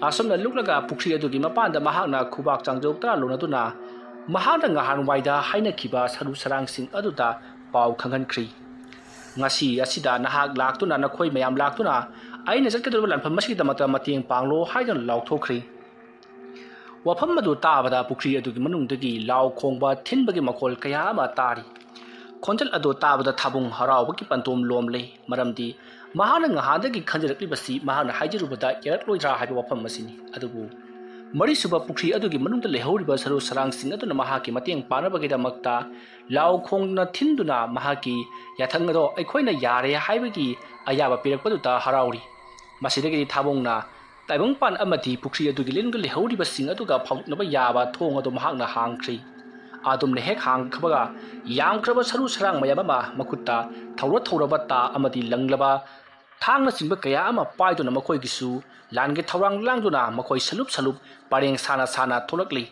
ꯑꯁꯨꯝꯅ ꯂꯨꯞꯂꯒ ꯄꯨꯈ꯭ꯔꯤ ꯑꯗꯨꯒꯤ ꯃꯄꯥꯟꯗ ꯃꯍꯥꯛꯅ ꯈꯨꯕꯥꯛ ꯆꯥꯡꯖꯧ ꯇꯔꯥ ꯂꯣꯟꯅꯗꯨꯅ ꯃꯍꯥꯛꯅ ꯉꯍꯥꯟꯋꯥꯏꯗ ꯍꯥꯏꯅꯈꯤꯕ ꯁꯔꯨ ꯁꯔꯥꯡꯁꯤꯡ ꯑꯗꯨꯗ ꯄꯥꯎ ꯈꯪꯍꯟꯈ꯭ꯔꯤ꯫ "ꯉꯁꯤ ꯑꯁꯤꯗ ꯅꯍꯥꯛ ꯂꯥꯛꯇꯨꯅ, ꯅꯈꯣꯏ ꯃꯌꯥꯝ ꯂꯥꯛꯇꯨꯅ ꯑꯩꯅ ꯆꯠꯀꯗꯧꯔꯤꯕ ꯂꯥꯟꯐꯝ ꯑꯁꯤꯒꯤꯗꯃꯛꯇ ꯃꯇꯦꯡ ꯄꯥꯡꯂꯣ" ꯍꯥꯏꯗꯨꯅ ꯂꯥꯎꯊꯣꯛꯈ꯭ꯔꯤ꯫ ꯋꯥꯐꯝ ꯑꯗꯨ ꯇꯥꯕꯗ ꯄꯨꯈ꯭ꯔꯤ ꯑꯗꯨꯒꯤ ꯃꯅꯨꯡꯗꯒꯤ ꯂꯥꯎ ꯈꯣꯡꯕ ꯊꯤꯟꯕꯒꯤ ꯃꯈꯣꯜ ꯀꯌꯥ ꯑꯃ ꯇꯥꯔꯤ꯫ ꯈꯣꯟꯖꯦꯜ ꯑꯗꯨ ꯇꯥꯕꯗ ꯊꯥꯕꯨꯡ ꯍꯔꯥꯎꯕꯒꯤ ꯄꯟꯊꯨꯝ ꯂꯣꯝꯂꯦ, ꯃꯔꯝꯗꯤ ꯃꯍꯥꯛꯅ ꯉꯍꯥꯟꯗꯒꯤ ꯈꯟꯖꯔꯛꯂꯤꯕꯁꯤ ꯃꯍꯥꯛꯅ ꯍꯥꯏꯖꯔꯨꯕꯗ ꯌꯥꯔꯛꯂꯣꯏꯗ꯭ꯔꯥ ꯍꯥꯏꯕ ꯋꯥꯐꯝ ꯑꯁꯤꯅꯤ꯫ ꯑꯗꯨꯕꯨ ꯃꯔꯤꯁꯨꯕ ꯄꯨꯈ꯭ꯔꯤ ꯑꯗꯨꯒꯤ ꯃꯅꯨꯡꯗ ꯂꯩꯍꯧꯔꯤꯕ ꯁꯔꯨ ꯁꯔꯥꯡꯁꯤꯡ ꯑꯗꯨꯅ ꯃꯍꯥꯛꯀꯤ ꯃꯇꯦꯡ ꯄꯥꯡꯅꯕꯒꯤꯗꯃꯛꯇ ꯂꯥꯎ ꯈꯣꯡꯅ ꯊꯤꯟꯗꯨꯅ ꯃꯍꯥꯛꯀꯤ ꯌꯥꯊꯪ ꯑꯗꯣ ꯑꯩꯈꯣꯏꯅ ꯌꯥꯔꯦ ꯍꯥꯏꯕꯒꯤ ꯑꯌꯥꯕ ꯄꯤꯔꯛꯄꯗꯨꯗ ꯍꯔꯥꯎꯔꯤ꯫ ꯃꯁꯤꯗꯒꯤꯗꯤ ꯊꯥꯕꯨꯡꯅ ꯇꯥꯏꯕꯪꯄꯥꯟ ꯑꯃꯗꯤ ꯄꯨꯈ꯭ꯔꯤ ꯑꯗꯨꯒꯤ ꯂꯤꯟꯒ ꯂꯩꯍꯧꯔꯤꯕꯁꯤꯡ ꯑꯗꯨꯒ ꯐꯥꯎꯗꯣꯛꯅꯕ ꯌꯥꯕ ꯊꯣꯡ ꯑꯗꯨ ꯃꯍꯥꯛꯅ ꯍꯥꯡꯈ꯭ꯔꯤ꯫ ꯑꯗꯨꯝꯅ ꯍꯦꯛ ꯍꯥꯡꯈꯕꯒ ꯌꯥꯝꯈ꯭ꯔꯕ ꯁꯔꯨ ꯁꯔꯥꯡ ꯃꯌꯥꯝ ꯑꯃ ꯃꯈꯨꯠꯇ ꯊꯧꯔ ꯊꯧꯔꯕ ꯇꯥ ꯑꯃꯗꯤ ꯂꯪꯂꯕ ꯊꯥꯡꯅꯆꯤꯡꯕ ꯀꯌꯥ ꯑꯃ ꯄꯥꯏꯗꯨꯅ ꯃꯈꯣꯏꯒꯤꯁꯨ ꯂꯥꯟꯒꯤ ꯊꯧꯔꯥꯡ ꯂꯥꯡꯗꯨꯅ ꯃꯈꯣꯏ ꯁꯂꯨꯞ ꯁꯂꯨꯞ ꯄꯔꯦꯡ ꯁꯥꯅ ꯁꯥꯅ ꯊꯣꯛꯂꯛꯂꯤ꯫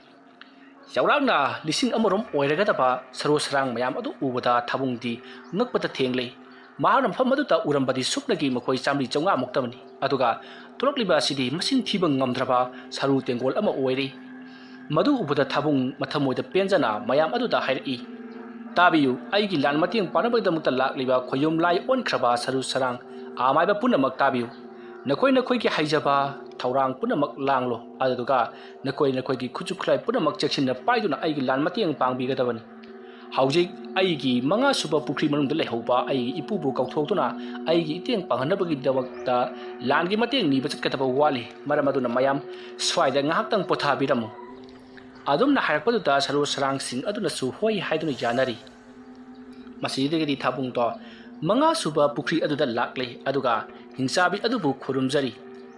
ꯆꯥꯎꯔꯥꯛꯅ ꯂꯤꯁꯤꯡ ꯑꯃꯔꯣꯝ ꯑꯣꯏꯔꯒꯗꯕ ꯁꯔꯨ ꯁꯔꯥꯡ ꯃꯌꯥꯝ ꯑꯗꯨ ꯎꯕꯗ ꯊꯥꯕꯨꯡꯗꯤ ꯉꯛꯄꯗ ꯊꯦꯡꯂꯦ꯫ ꯃꯍꯥꯛꯅ ꯃꯐꯝ ꯑꯗꯨꯗ ꯎꯔꯝꯕꯗꯤ ꯁꯨꯞꯅꯒꯤ ꯃꯈꯣꯏ ꯆꯥꯝꯃꯔꯤ ꯆꯥꯝꯃꯉꯥꯃꯨꯛꯇꯕꯅꯤ꯫ ꯑꯗꯨꯒ ꯊꯣꯛꯂꯛꯂꯤꯕ ꯑꯁꯤꯗꯤ ꯃꯁꯤꯡ ꯊꯤꯕ ꯉꯝꯗ꯭ꯔꯕ ꯁꯔꯨ ꯇꯦꯡꯒꯣꯜ ꯑꯃ ꯑꯣꯏꯔꯤ꯫ ꯃꯗꯨ ꯎꯕꯗ ꯊꯥꯕꯨꯡ ꯃꯊꯃꯣꯏꯗ ꯄꯦꯟꯖꯅ ꯃꯌꯥꯝ ꯑꯗꯨꯗ ꯍꯥꯏꯔꯛꯏ, "ꯇꯥꯕꯤꯌꯨ, ꯑꯩꯒꯤ ꯂꯥꯟ ꯃꯇꯦꯡ ꯄꯥꯡꯅꯕꯒꯤꯗꯃꯛꯇ ꯂꯥꯛꯂꯤꯕ ꯈꯣꯌꯨꯝ ꯂꯥꯏ ꯑꯣꯟꯈ꯭ꯔꯕ ꯁꯔꯨ ꯁꯔꯥꯡ ꯑꯃꯥꯏꯕ ꯄꯨꯝꯅꯃꯛ ꯇꯥꯕꯤꯌꯨ꯫ ꯅꯈꯣꯏ ꯅꯈꯣꯏꯒꯤ ꯍꯩꯖꯕ ꯊꯧꯔꯥꯡ ꯄꯨꯝꯅꯃꯛ ꯂꯥꯡꯂꯣ, ꯑꯗꯨꯗꯨꯒ ꯅꯈꯣꯏ ꯅꯈꯣꯏꯒꯤ ꯈꯨꯠꯁꯨ ꯈꯨꯠꯂꯥꯏ ꯄꯨꯝꯅꯃꯛ ꯆꯦꯛꯁꯤꯟꯅ ꯄꯥꯏꯗꯨꯅ ꯑꯩꯒꯤ ꯂꯥꯟ ꯃꯇꯦꯡ ꯄꯥꯡꯕꯤꯒꯗꯕꯅꯤ꯫ ꯍꯧꯖꯤꯛ ꯑꯩꯒꯤ ꯃꯉꯥ ꯁꯨꯕ ꯄꯨꯈ꯭ꯔꯤ ꯃꯅꯨꯡꯗ ꯂꯩꯍꯧꯕ ꯑꯩꯒꯤ ꯏꯄꯨꯕꯨ ꯀꯧꯊꯣꯛꯇꯨꯅ ꯑꯩꯒꯤ ꯏꯇꯦꯡ ꯄꯥꯡꯍꯟꯅꯕꯒꯤꯗꯃꯛꯇ ꯂꯥꯟꯒꯤ ꯃꯇꯦꯡ ꯅꯤꯕ ꯆꯠꯀꯗꯕ ꯋꯥꯠꯂꯤ꯫ ꯃꯔꯝ ꯑꯗꯨꯅ ꯃꯌꯥꯝ ꯁ꯭ꯋꯥꯏꯗ ꯉꯥꯏꯍꯥꯛꯇꯪ ꯄꯣꯊꯥꯕꯤꯔꯝꯃꯨ"꯫ ꯑꯗꯨꯝꯅ ꯍꯥꯏꯔꯛꯄꯗꯨꯗ ꯁꯔꯨ ꯁꯔꯥꯡꯁꯤꯡ ꯑꯗꯨꯅꯁꯨ ꯍꯣꯏ ꯍꯥꯏꯗꯨꯅ ꯌꯥꯅꯔꯤ꯫ ꯃꯁꯤꯗꯒꯤꯗꯤ ꯊꯥꯕꯨꯡꯗꯣ ꯃꯉꯥ ꯁꯨꯕ ꯄꯨꯈ꯭ꯔꯤ ꯑꯗꯨꯗ ꯂꯥꯛꯂꯦ, ꯑꯗꯨꯒ ꯍꯤꯡꯆꯥꯕꯤ ꯑꯗꯨꯕꯨ ꯈꯨꯔꯨꯝꯖꯔꯤ꯫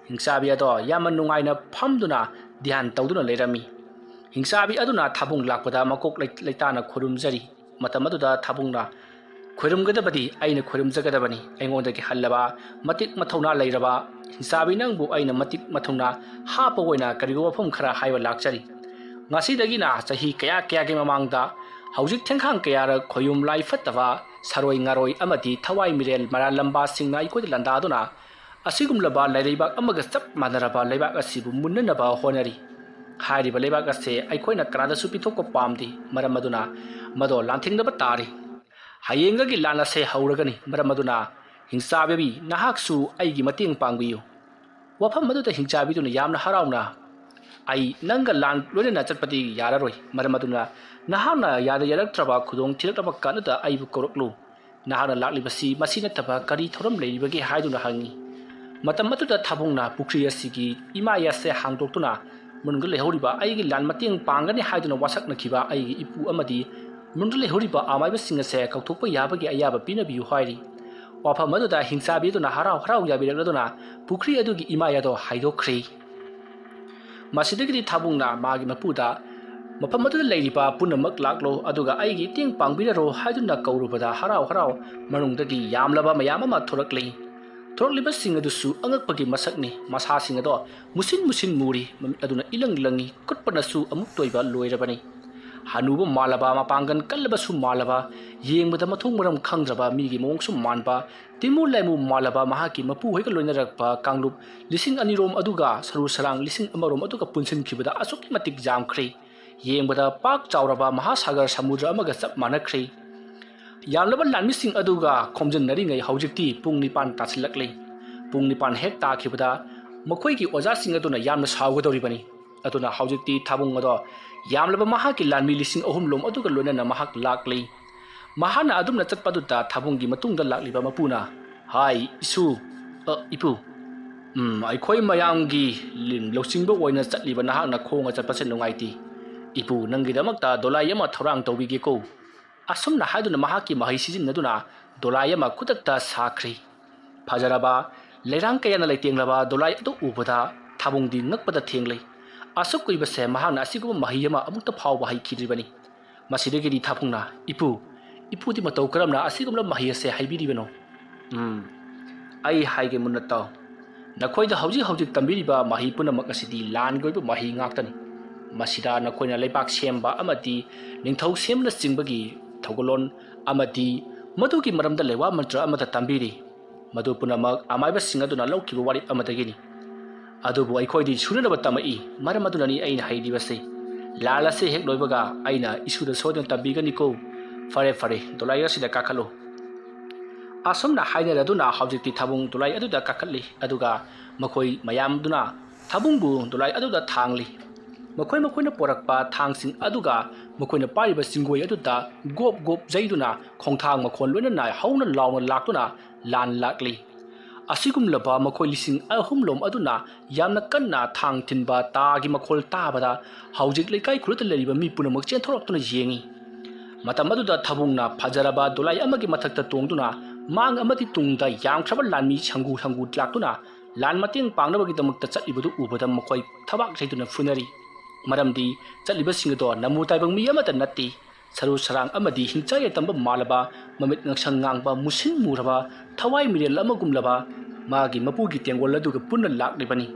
ꯍꯤꯡꯆꯥꯕꯤ ꯑꯗꯣ ꯌꯥꯝꯅ ꯅꯨꯡꯉꯥꯏꯅ ꯐꯝꯗꯨꯅ ꯙ꯭ꯌꯥꯟ ꯇꯧꯗꯨꯅ ꯂꯩꯔꯝꯃꯤ꯫ ꯍꯤꯡꯆꯥꯕꯤ ꯑꯗꯨꯅ ꯊꯥꯕꯨꯡ ꯂꯥꯛꯄꯗ ꯃꯀꯣꯛ ꯂꯩ-, ꯂꯩꯇꯥꯅ ꯈꯨꯔꯨꯝꯖꯔꯤ꯫ ꯃꯇꯝ ꯑꯗꯨꯗ ꯊꯥꯕꯨꯡꯅ, "ꯈꯣꯏꯔꯝꯒꯗꯕꯗꯤ ꯑꯩꯅ ꯈꯣꯏꯔꯝꯖꯒꯗꯕꯅꯤ꯫ ꯑꯩꯉꯣꯟꯗꯒꯤ ꯍꯜꯂꯕ, ꯃꯇꯤꯛ ꯃꯊꯧꯅꯥ ꯂꯩꯔꯕ ꯍꯤꯡꯆꯥꯕꯤ ꯅꯪꯕꯨ ꯑꯩꯅ ꯃꯇꯤꯛ ꯃꯊꯧꯅꯥ ꯍꯥꯞꯄ ꯑꯣꯏꯅ ꯀꯔꯤꯒꯨꯝꯕ ꯋꯥꯐꯝ ꯈꯔ ꯍꯥꯏꯕ ꯂꯥꯛꯆꯔꯤ꯫ ꯉꯁꯤꯗꯒꯤꯅ ꯆꯍꯤ ꯀꯌꯥ ꯀꯌꯥꯒꯤ ꯃꯃꯥꯡꯗ ꯍꯧꯖꯤꯛ ꯊꯦꯡꯈꯥꯡ ꯀꯌꯥꯔꯛ ꯈꯣꯌꯨꯝ ꯂꯥꯏ ꯐꯠꯇꯕ, ꯁꯥꯔꯣꯏ ꯉꯥꯔꯣꯏ ꯑꯃꯗꯤ ꯊꯋꯥꯏ ꯃꯤꯔꯦꯜ ꯃꯔꯥꯜ ꯂꯝꯕꯥꯁꯤꯡꯅ ꯑꯩꯈꯣꯏꯗ ꯂꯥꯟꯗꯥꯗꯨꯅ ꯑꯁꯤꯒꯨꯝꯂꯕ ꯂꯥꯏꯔꯩꯕꯥꯛ ꯑꯃꯒ ꯆꯞ ꯃꯥꯟꯅꯔꯕ ꯂꯩꯕꯥꯛ ꯑꯁꯤꯕꯨ ꯃꯨꯟꯅꯅꯕ ꯍꯣꯠꯅꯔꯤ꯫ ꯍꯥꯏꯔꯤꯕ ꯂꯩꯕꯥꯛ ꯑꯁꯦ ꯑꯩꯈꯣꯏꯅ ꯀꯅꯥꯗꯁꯨ ꯄꯤꯊꯣꯛꯄ ꯄꯥꯝꯗꯦ꯫ ꯃꯔꯝ ꯑꯗꯨꯅ ꯃꯗꯣ ꯂꯥꯟꯊꯦꯡꯅꯕ ꯇꯥꯔꯤ꯫ ꯍꯌꯦꯡꯗꯒꯤ ꯂꯥꯟ ꯑꯁꯦ ꯍꯧꯔꯒꯅꯤ꯫ ꯃꯔꯝ ꯑꯗꯨꯅ ꯍꯤꯡꯆꯥꯕꯤ ꯅꯍꯥꯛꯁꯨ ꯑꯩꯒꯤ ꯃꯇꯦꯡ ꯄꯥꯡꯕꯤꯌꯨ"꯫ ꯋꯥꯐꯝ ꯑꯗꯨꯗ ꯍꯤꯡꯆꯥꯕꯤꯗꯨꯅ ꯌꯥꯝꯅ ꯍꯔꯥꯎꯅ, "ꯑꯩ ꯅꯪꯒ ꯂꯥꯟ ꯂꯣꯏꯅꯅ ꯆꯠꯄꯗꯤ ꯌꯥꯔꯔꯣꯏ꯫ ꯃꯔꯝ ꯑꯗꯨꯅ ꯅꯍꯥꯛꯅ ꯌꯥꯗ ꯌꯥꯔꯛꯇ꯭ꯔꯕ ꯈꯨꯗꯣꯡ ꯊꯤꯔꯛꯂꯕ ꯀꯥꯟꯗꯨꯗ ꯑꯩꯕꯨ ꯀꯧꯔꯛꯂꯨ꯫ ꯅꯍꯥꯛꯅ ꯂꯥꯛꯂꯤꯕꯁꯤ ꯃꯁꯤ ꯅꯠꯇꯕ ꯀꯔꯤ ꯊꯧꯔꯝ ꯂꯩꯔꯤꯕꯒꯦ?" ꯍꯥꯏꯗꯨꯅ ꯍꯪꯉꯤ꯫ ꯃꯇꯝ ꯑꯗꯨꯗ ꯊꯥꯕꯨꯡꯅ ꯄꯨꯈ꯭ꯔꯤ ꯑꯁꯤꯒꯤ ꯏꯃꯥꯏ ꯑꯁꯦ ꯍꯥꯡꯗꯣꯛꯇꯨꯅ ꯃꯅꯨꯡꯗ ꯂꯩꯍꯧꯔꯤꯕ ꯑꯩꯒꯤ ꯂꯥꯟ ꯃꯇꯦꯡ ꯄꯥꯡꯒꯅꯤ ꯍꯥꯏꯗꯨꯅ ꯋꯥꯁꯛꯅꯈꯤꯕ ꯑꯩꯒꯤ ꯏꯄꯨ ꯑꯃꯗꯤ ꯃꯅꯨꯡꯗ ꯂꯩꯍꯧꯔꯤꯕ ꯑꯃꯥꯏꯕꯁꯤꯡ ꯑꯁꯦ ꯀꯧꯊꯣꯛꯄ ꯌꯥꯕꯒꯤ ꯑꯌꯥꯕ ꯄꯤꯅꯕꯤꯌꯨ ꯍꯥꯏꯔꯤ꯫ ꯋꯥꯐꯝ ꯑꯗꯨꯗ ꯍꯤꯡꯆꯥꯕꯤ ꯑꯗꯨꯅ ꯍꯔꯥꯎ ꯍꯔꯥꯎ ꯌꯥꯕꯤꯔꯛꯂꯗꯨꯅ ꯄꯨꯈ꯭ꯔꯤ ꯑꯗꯨꯒꯤ ꯏꯃꯥꯏ ꯑꯗꯣ ꯍꯥꯏꯗꯣꯛꯈ꯭ꯔꯦ꯫ ꯃꯁꯤꯗꯒꯤꯗꯤ ꯊꯥꯕꯨꯡꯅ ꯃꯥꯒꯤ ꯃꯄꯨꯗ, "ꯃꯐꯝ ꯑꯗꯨꯗ ꯂꯩꯔꯤꯕ ꯄꯨꯝꯅꯃꯛ ꯂꯥꯛꯂꯣ, ꯑꯗꯨꯒ ꯑꯩꯒꯤ ꯏꯇꯦꯡ ꯄꯥꯡꯕꯤꯔꯔꯣ" ꯍꯥꯏꯗꯨꯅ ꯀꯧꯔꯨꯕꯗ ꯍꯔꯥꯎ ꯍꯔꯥꯎ ꯃꯅꯨꯡꯗꯒꯤ ꯌꯥꯝꯂꯕ ꯃꯌꯥꯝ ꯑꯃ ꯊꯣꯔꯛꯂꯤ꯫ ꯊꯣꯔꯛꯂꯤꯕꯁꯤꯡ ꯑꯗꯨꯁꯨ ꯑꯉꯛꯄꯒꯤ ꯃꯁꯛꯅꯤ꯫ ꯃꯁꯥꯁꯤꯡ ꯑꯗꯣ ꯃꯨꯁꯤꯟ ꯃꯨꯁꯤꯟ ꯃꯨꯔꯤ, ꯃꯃꯤꯠ ꯑꯗꯨꯅ ꯏꯂꯪ ꯂꯪꯉꯤ, ꯀꯨꯠꯄꯅꯁꯨ ꯑꯃꯨꯛ ꯇꯣꯏꯕ ꯂꯣꯏꯔꯕꯅꯤ꯫ ꯍꯅꯨꯕ ꯃꯥꯜꯂꯕ, ꯃꯄꯥꯡꯒꯜ ꯀꯜꯂꯕꯁꯨ ꯃꯥꯜꯂꯕ, ꯌꯦꯡꯕꯗ ꯃꯊꯣꯡ ꯃꯔꯝ ꯈꯪꯗ꯭ꯔꯕ ꯃꯤꯒꯤ ꯃꯑꯣꯡꯁꯨ ꯃꯥꯟꯕ, ꯇꯤꯃꯨ ꯂꯥꯏꯃꯨ ꯃꯥꯜꯂꯕ ꯃꯍꯥꯛꯀꯤ ꯃꯄꯨꯍꯣꯏꯒ ꯂꯣꯏꯅꯔꯛꯄ ꯀꯥꯡꯂꯨꯞ ꯂꯤꯁꯤꯡ ꯑꯅꯤꯔꯣꯝ ꯑꯗꯨꯒ ꯁꯔꯨ ꯁꯔꯥꯡ ꯂꯤꯁꯤꯡ ꯑꯃꯔꯣꯝ ꯑꯗꯨꯒ ꯄꯨꯟꯁꯤꯟꯈꯤꯕꯗ ꯑꯁꯨꯛꯀꯤ ꯃꯇꯤꯛ ꯌꯥꯝꯈ꯭ꯔꯦ꯫ ꯌꯦꯡꯕꯗ ꯄꯥꯛ ꯆꯥꯎꯔꯕ ꯃꯍꯥꯁꯥꯒꯔ ꯁꯃꯨꯗ꯭ꯔ ꯑꯃꯒ ꯆꯞ ꯃꯥꯟꯅꯈ꯭ꯔꯦ꯫ ꯌꯥꯝꯂꯕ ꯂꯥꯟꯃꯤꯁꯤꯡ ꯑꯗꯨꯒ ꯈꯣꯝꯖꯤꯟꯅꯔꯤꯉꯩ ꯍꯧꯖꯤꯛꯇꯤ ꯄꯨꯡ ꯅꯤꯄꯥꯟ ꯇꯥꯁꯤꯜꯂꯛꯂꯦ꯫ ꯄꯨꯡ ꯅꯤꯄꯥꯟ ꯍꯦꯛ ꯇꯥꯈꯤꯕꯗ ꯃꯈꯣꯏꯒꯤ ꯑꯣꯖꯥꯁꯤꯡ ꯑꯗꯨꯅ ꯌꯥꯝꯅ ꯁꯥꯎꯒꯗꯧꯔꯤꯕꯅꯤ꯫ ꯑꯗꯨꯅ ꯍꯧꯖꯤꯛꯇꯤ ꯊꯥꯕꯨꯡ ꯑꯗꯣ ꯌꯥꯝꯂꯕ ꯃꯍꯥꯛꯀꯤ ꯂꯥꯟꯃꯤ ꯂꯤꯁꯤꯡ ꯑꯍꯨꯝ ꯂꯣꯝ ꯑꯗꯨꯒ ꯂꯣꯏꯅꯅ ꯃꯍꯥꯛ ꯂꯥꯛꯂꯤ꯫ ꯃꯍꯥꯛꯅ ꯑꯗꯨꯝꯅ ꯆꯠꯄꯗꯨꯗ ꯊꯥꯕꯨꯡꯒꯤ ꯃꯇꯨꯡꯗ ꯂꯥꯛꯂꯤꯕ ꯃꯄꯨꯅ, "ꯍꯥꯏ, ꯏꯁꯨ, ꯑ, ꯏꯄꯨ, ꯎꯝ, ꯑꯩꯈꯣꯏ ꯃꯌꯥꯝꯒꯤ ꯂꯤꯟ ꯂꯧꯆꯤꯡꯕ ꯑꯣꯏꯅ ꯆꯠꯂꯤꯕ ꯅꯍꯥꯛꯅ ꯈꯣꯡꯅ ꯆꯠꯄꯁꯦ ꯅꯨꯡꯉꯥꯏꯇꯦ꯫ ꯏꯄꯨ, ꯅꯪꯒꯤꯗꯃꯛꯇ ꯗꯣꯂꯥꯏ ꯑꯃ ꯊꯧꯔꯥꯡ ꯇꯧꯕꯤꯒꯦꯀꯣ"꯫ ꯑꯁꯨꯝꯅ ꯍꯥꯏꯗꯨꯅ ꯃꯍꯥꯛꯀꯤ ꯃꯍꯩ ꯁꯤꯖꯤꯟꯅꯗꯨꯅ ꯗꯣꯂꯥꯏ ꯑꯃ ꯈꯨꯗꯛꯇ ꯁꯥꯈ꯭ꯔꯤ꯫ ꯐꯖꯔꯕ, ꯂꯩꯔꯥꯡ ꯀꯌꯥꯅ ꯂꯩꯇꯦꯡꯂꯕ ꯗꯣꯂꯥꯏ ꯑꯗꯨ ꯎꯕꯗ ꯊꯥꯕꯨꯡꯗꯤ ꯉꯛꯄꯗ ꯊꯦꯡꯂꯩ꯫ ꯑꯁꯨꯛ ꯀꯨꯏꯕꯁꯦ ꯃꯍꯥꯛꯅ ꯑꯁꯤꯒꯨꯝꯕ ꯃꯍꯩ ꯑꯃ ꯑꯃꯨꯛꯇ ꯐꯥꯎꯕ ꯍꯩꯈꯤꯗ꯭ꯔꯤꯕꯅꯤ꯫ ꯃꯁꯤꯗꯒꯤꯗꯤ ꯊꯥꯕꯨꯡꯅ, "ꯏꯄꯨ, ꯏꯄꯨꯗꯤ ꯃꯇꯧ ꯀꯔꯝꯅ ꯑꯁꯤꯒꯨꯝꯂꯕ ꯃꯍꯩ ꯑꯁꯦ ꯍꯩꯕꯤꯔꯤꯕꯅꯣ?" "ꯎꯝ, ꯑꯩ ꯍꯥꯏꯒꯦ ꯃꯨꯟꯅ ꯇꯥꯎ꯫ ꯅꯈꯣꯏꯗ ꯍꯧꯖꯤꯛ ꯍꯧꯖꯤꯛ ꯇꯝꯕꯤꯔꯤꯕ ꯃꯍꯩ ꯄꯨꯝꯅꯃꯛ ꯑꯁꯤꯗꯤ ꯂꯥꯟꯒꯤ ꯑꯣꯏꯕ ꯃꯍꯩ ꯉꯥꯛꯇꯅꯤ꯫ ꯃꯁꯤꯗ ꯅꯈꯣꯏꯅ ꯂꯩꯕꯥꯛ ꯁꯦꯝꯕ ꯑꯃꯗꯤ ꯅꯤꯡꯊꯧ ꯁꯦꯝꯕꯅꯆꯤꯡꯕꯒꯤ ꯊꯧꯒꯜꯂꯣꯟ ꯑꯃꯗꯤ ꯃꯗꯨꯒꯤ ꯃꯔꯝꯗ ꯂꯩꯋꯥ ꯃꯟꯇ꯭ꯔ ꯑꯃꯗ ꯇꯝꯕꯤꯔꯤ꯫ ꯃꯗꯨ ꯄꯨꯝꯅꯃꯛ ꯑꯃꯥꯏꯕꯁꯤꯡ ꯑꯗꯨꯅ ꯂꯧꯈꯤꯕ ꯋꯥꯔꯦꯞ ꯑꯃꯗꯒꯤꯅꯤ꯫ ꯑꯗꯨꯕꯨ ꯑꯩꯈꯣꯏꯗꯤ ꯁꯨꯅꯅꯕ ꯇꯝꯃꯛꯏ, ꯃꯔꯝ ꯑꯗꯨꯅꯅꯤ ꯑꯩꯅ ꯍꯩꯔꯤꯕꯁꯤ꯫ ꯂꯥꯟ ꯑꯁꯤ ꯍꯦꯛ ꯂꯣꯏꯕꯒ ꯑꯩꯅ ꯏꯁꯨꯗ ꯁꯣꯏꯗꯅ ꯇꯝꯕꯤꯒꯅꯤꯀꯣ꯫ ꯐꯔꯦ, ꯐꯔꯦ, ꯗꯣꯂꯥꯏ ꯑꯁꯤꯗ ꯀꯥꯈꯠꯂꯨ"꯫ ꯑꯁꯨꯝꯅ ꯍꯥꯏꯅꯔꯗꯨꯅ ꯍꯧꯖꯤꯛꯇꯤ ꯊꯥꯕꯨꯡ ꯗꯣꯂꯥꯏ ꯑꯗꯨꯗ ꯀꯥꯈꯠꯂꯤ, ꯑꯗꯨꯒ ꯃꯈꯣꯏ ꯃꯌꯥꯝꯗꯨꯅ ꯊꯥꯕꯨꯡꯕꯨ ꯗꯣꯂꯥꯏ ꯑꯗꯨꯗ ꯊꯥꯡꯂꯤ꯫ ꯃꯈꯣꯏ ꯃꯈꯣꯏꯅ ꯄꯣꯔꯛꯄ ꯊꯥꯡꯁꯤꯡ ꯑꯗꯨꯒ ꯃꯈꯣꯏꯅ ꯄꯥꯏꯔꯤꯕ ꯆꯤꯡꯒꯣꯏ ꯑꯗꯨꯗ ꯒꯣꯞ ꯒꯣꯞ ꯌꯩꯗꯨꯅ ꯈꯣꯡꯊꯥꯡ ꯃꯈꯣꯟ ꯂꯣꯏꯅꯅ ꯍꯧꯅ ꯂꯥꯎꯅ ꯂꯥꯛꯇꯨꯅ ꯂꯥꯟ ꯂꯥꯛꯂꯤ꯫ ꯑꯁꯤꯒꯨꯝꯂꯕ ꯃꯈꯣꯏ ꯂꯤꯁꯤꯡ ꯑꯍꯨꯝ ꯂꯣꯝ ꯑꯗꯨꯅ ꯌꯥꯝꯅ ꯀꯟꯅ ꯊꯥꯡ ꯊꯤꯟꯕ ꯇꯥꯒꯤ ꯃꯈꯣꯜ ꯇꯥꯕꯗ ꯍꯧꯖꯤꯛ ꯂꯩꯀꯥꯏ ꯈꯨꯜꯗ ꯂꯩꯔꯤꯕ ꯃꯤ ꯄꯨꯝꯅꯃꯛ ꯆꯦꯟꯊꯣꯔꯛꯇꯨꯅ ꯌꯦꯡꯉꯤ꯫ ꯃꯇꯝ ꯑꯗꯨꯗ ꯊꯥꯕꯨꯡꯅ ꯐꯖꯔꯕ ꯗꯣꯂꯥꯏ ꯑꯃꯒꯤ ꯃꯊꯛꯇ ꯇꯣꯡꯗꯨꯅ ꯃꯥꯡ ꯑꯃꯗꯤ ꯇꯨꯡꯗ ꯌꯥꯝꯈ꯭ꯔꯕ ꯂꯥꯟꯃꯤ ꯁꯪꯒꯨ ꯁꯪꯒꯨ ꯂꯥꯛꯇꯨꯅ ꯂꯥꯟ ꯃꯇꯦꯡ ꯄꯥꯡꯅꯕꯒꯤꯗꯃꯛꯇ ꯆꯠꯂꯤꯕꯗꯨ ꯎꯕꯗ ꯃꯈꯣꯏ ꯊꯕꯥꯛ ꯆꯩꯗꯨꯅ ꯐꯨꯅꯔꯤ꯫ ꯃꯔꯝꯗꯤ ꯆꯠꯂꯤꯕꯁꯤꯡ ꯑꯗꯣ ꯅꯃꯨ ꯇꯥꯏꯕꯪ ꯃꯤ ꯑꯃꯠꯇ ꯅꯠꯇꯦ꯫ ꯁꯔꯨ ꯁꯔꯥꯡ ꯑꯃꯗꯤ ꯍꯤꯡꯆꯥꯏ ꯌꯥꯏꯇꯝꯕ ꯃꯥꯜꯂꯕ, ꯃꯃꯤꯠ ꯉꯥꯡꯁꯪ ꯉꯥꯡꯕ, ꯃꯨꯁꯤꯟ ꯃꯨꯔꯕ, ꯊꯋꯥꯏ ꯃꯤꯔꯦꯜ ꯑꯃꯒꯨꯝꯂꯕ ꯃꯥꯒꯤ ꯃꯄꯨꯒꯤ ꯇꯦꯡꯒꯣꯜ ꯑꯗꯨꯒ ꯄꯨꯟꯅ ꯂꯥꯛꯂꯤꯕꯅꯤ꯫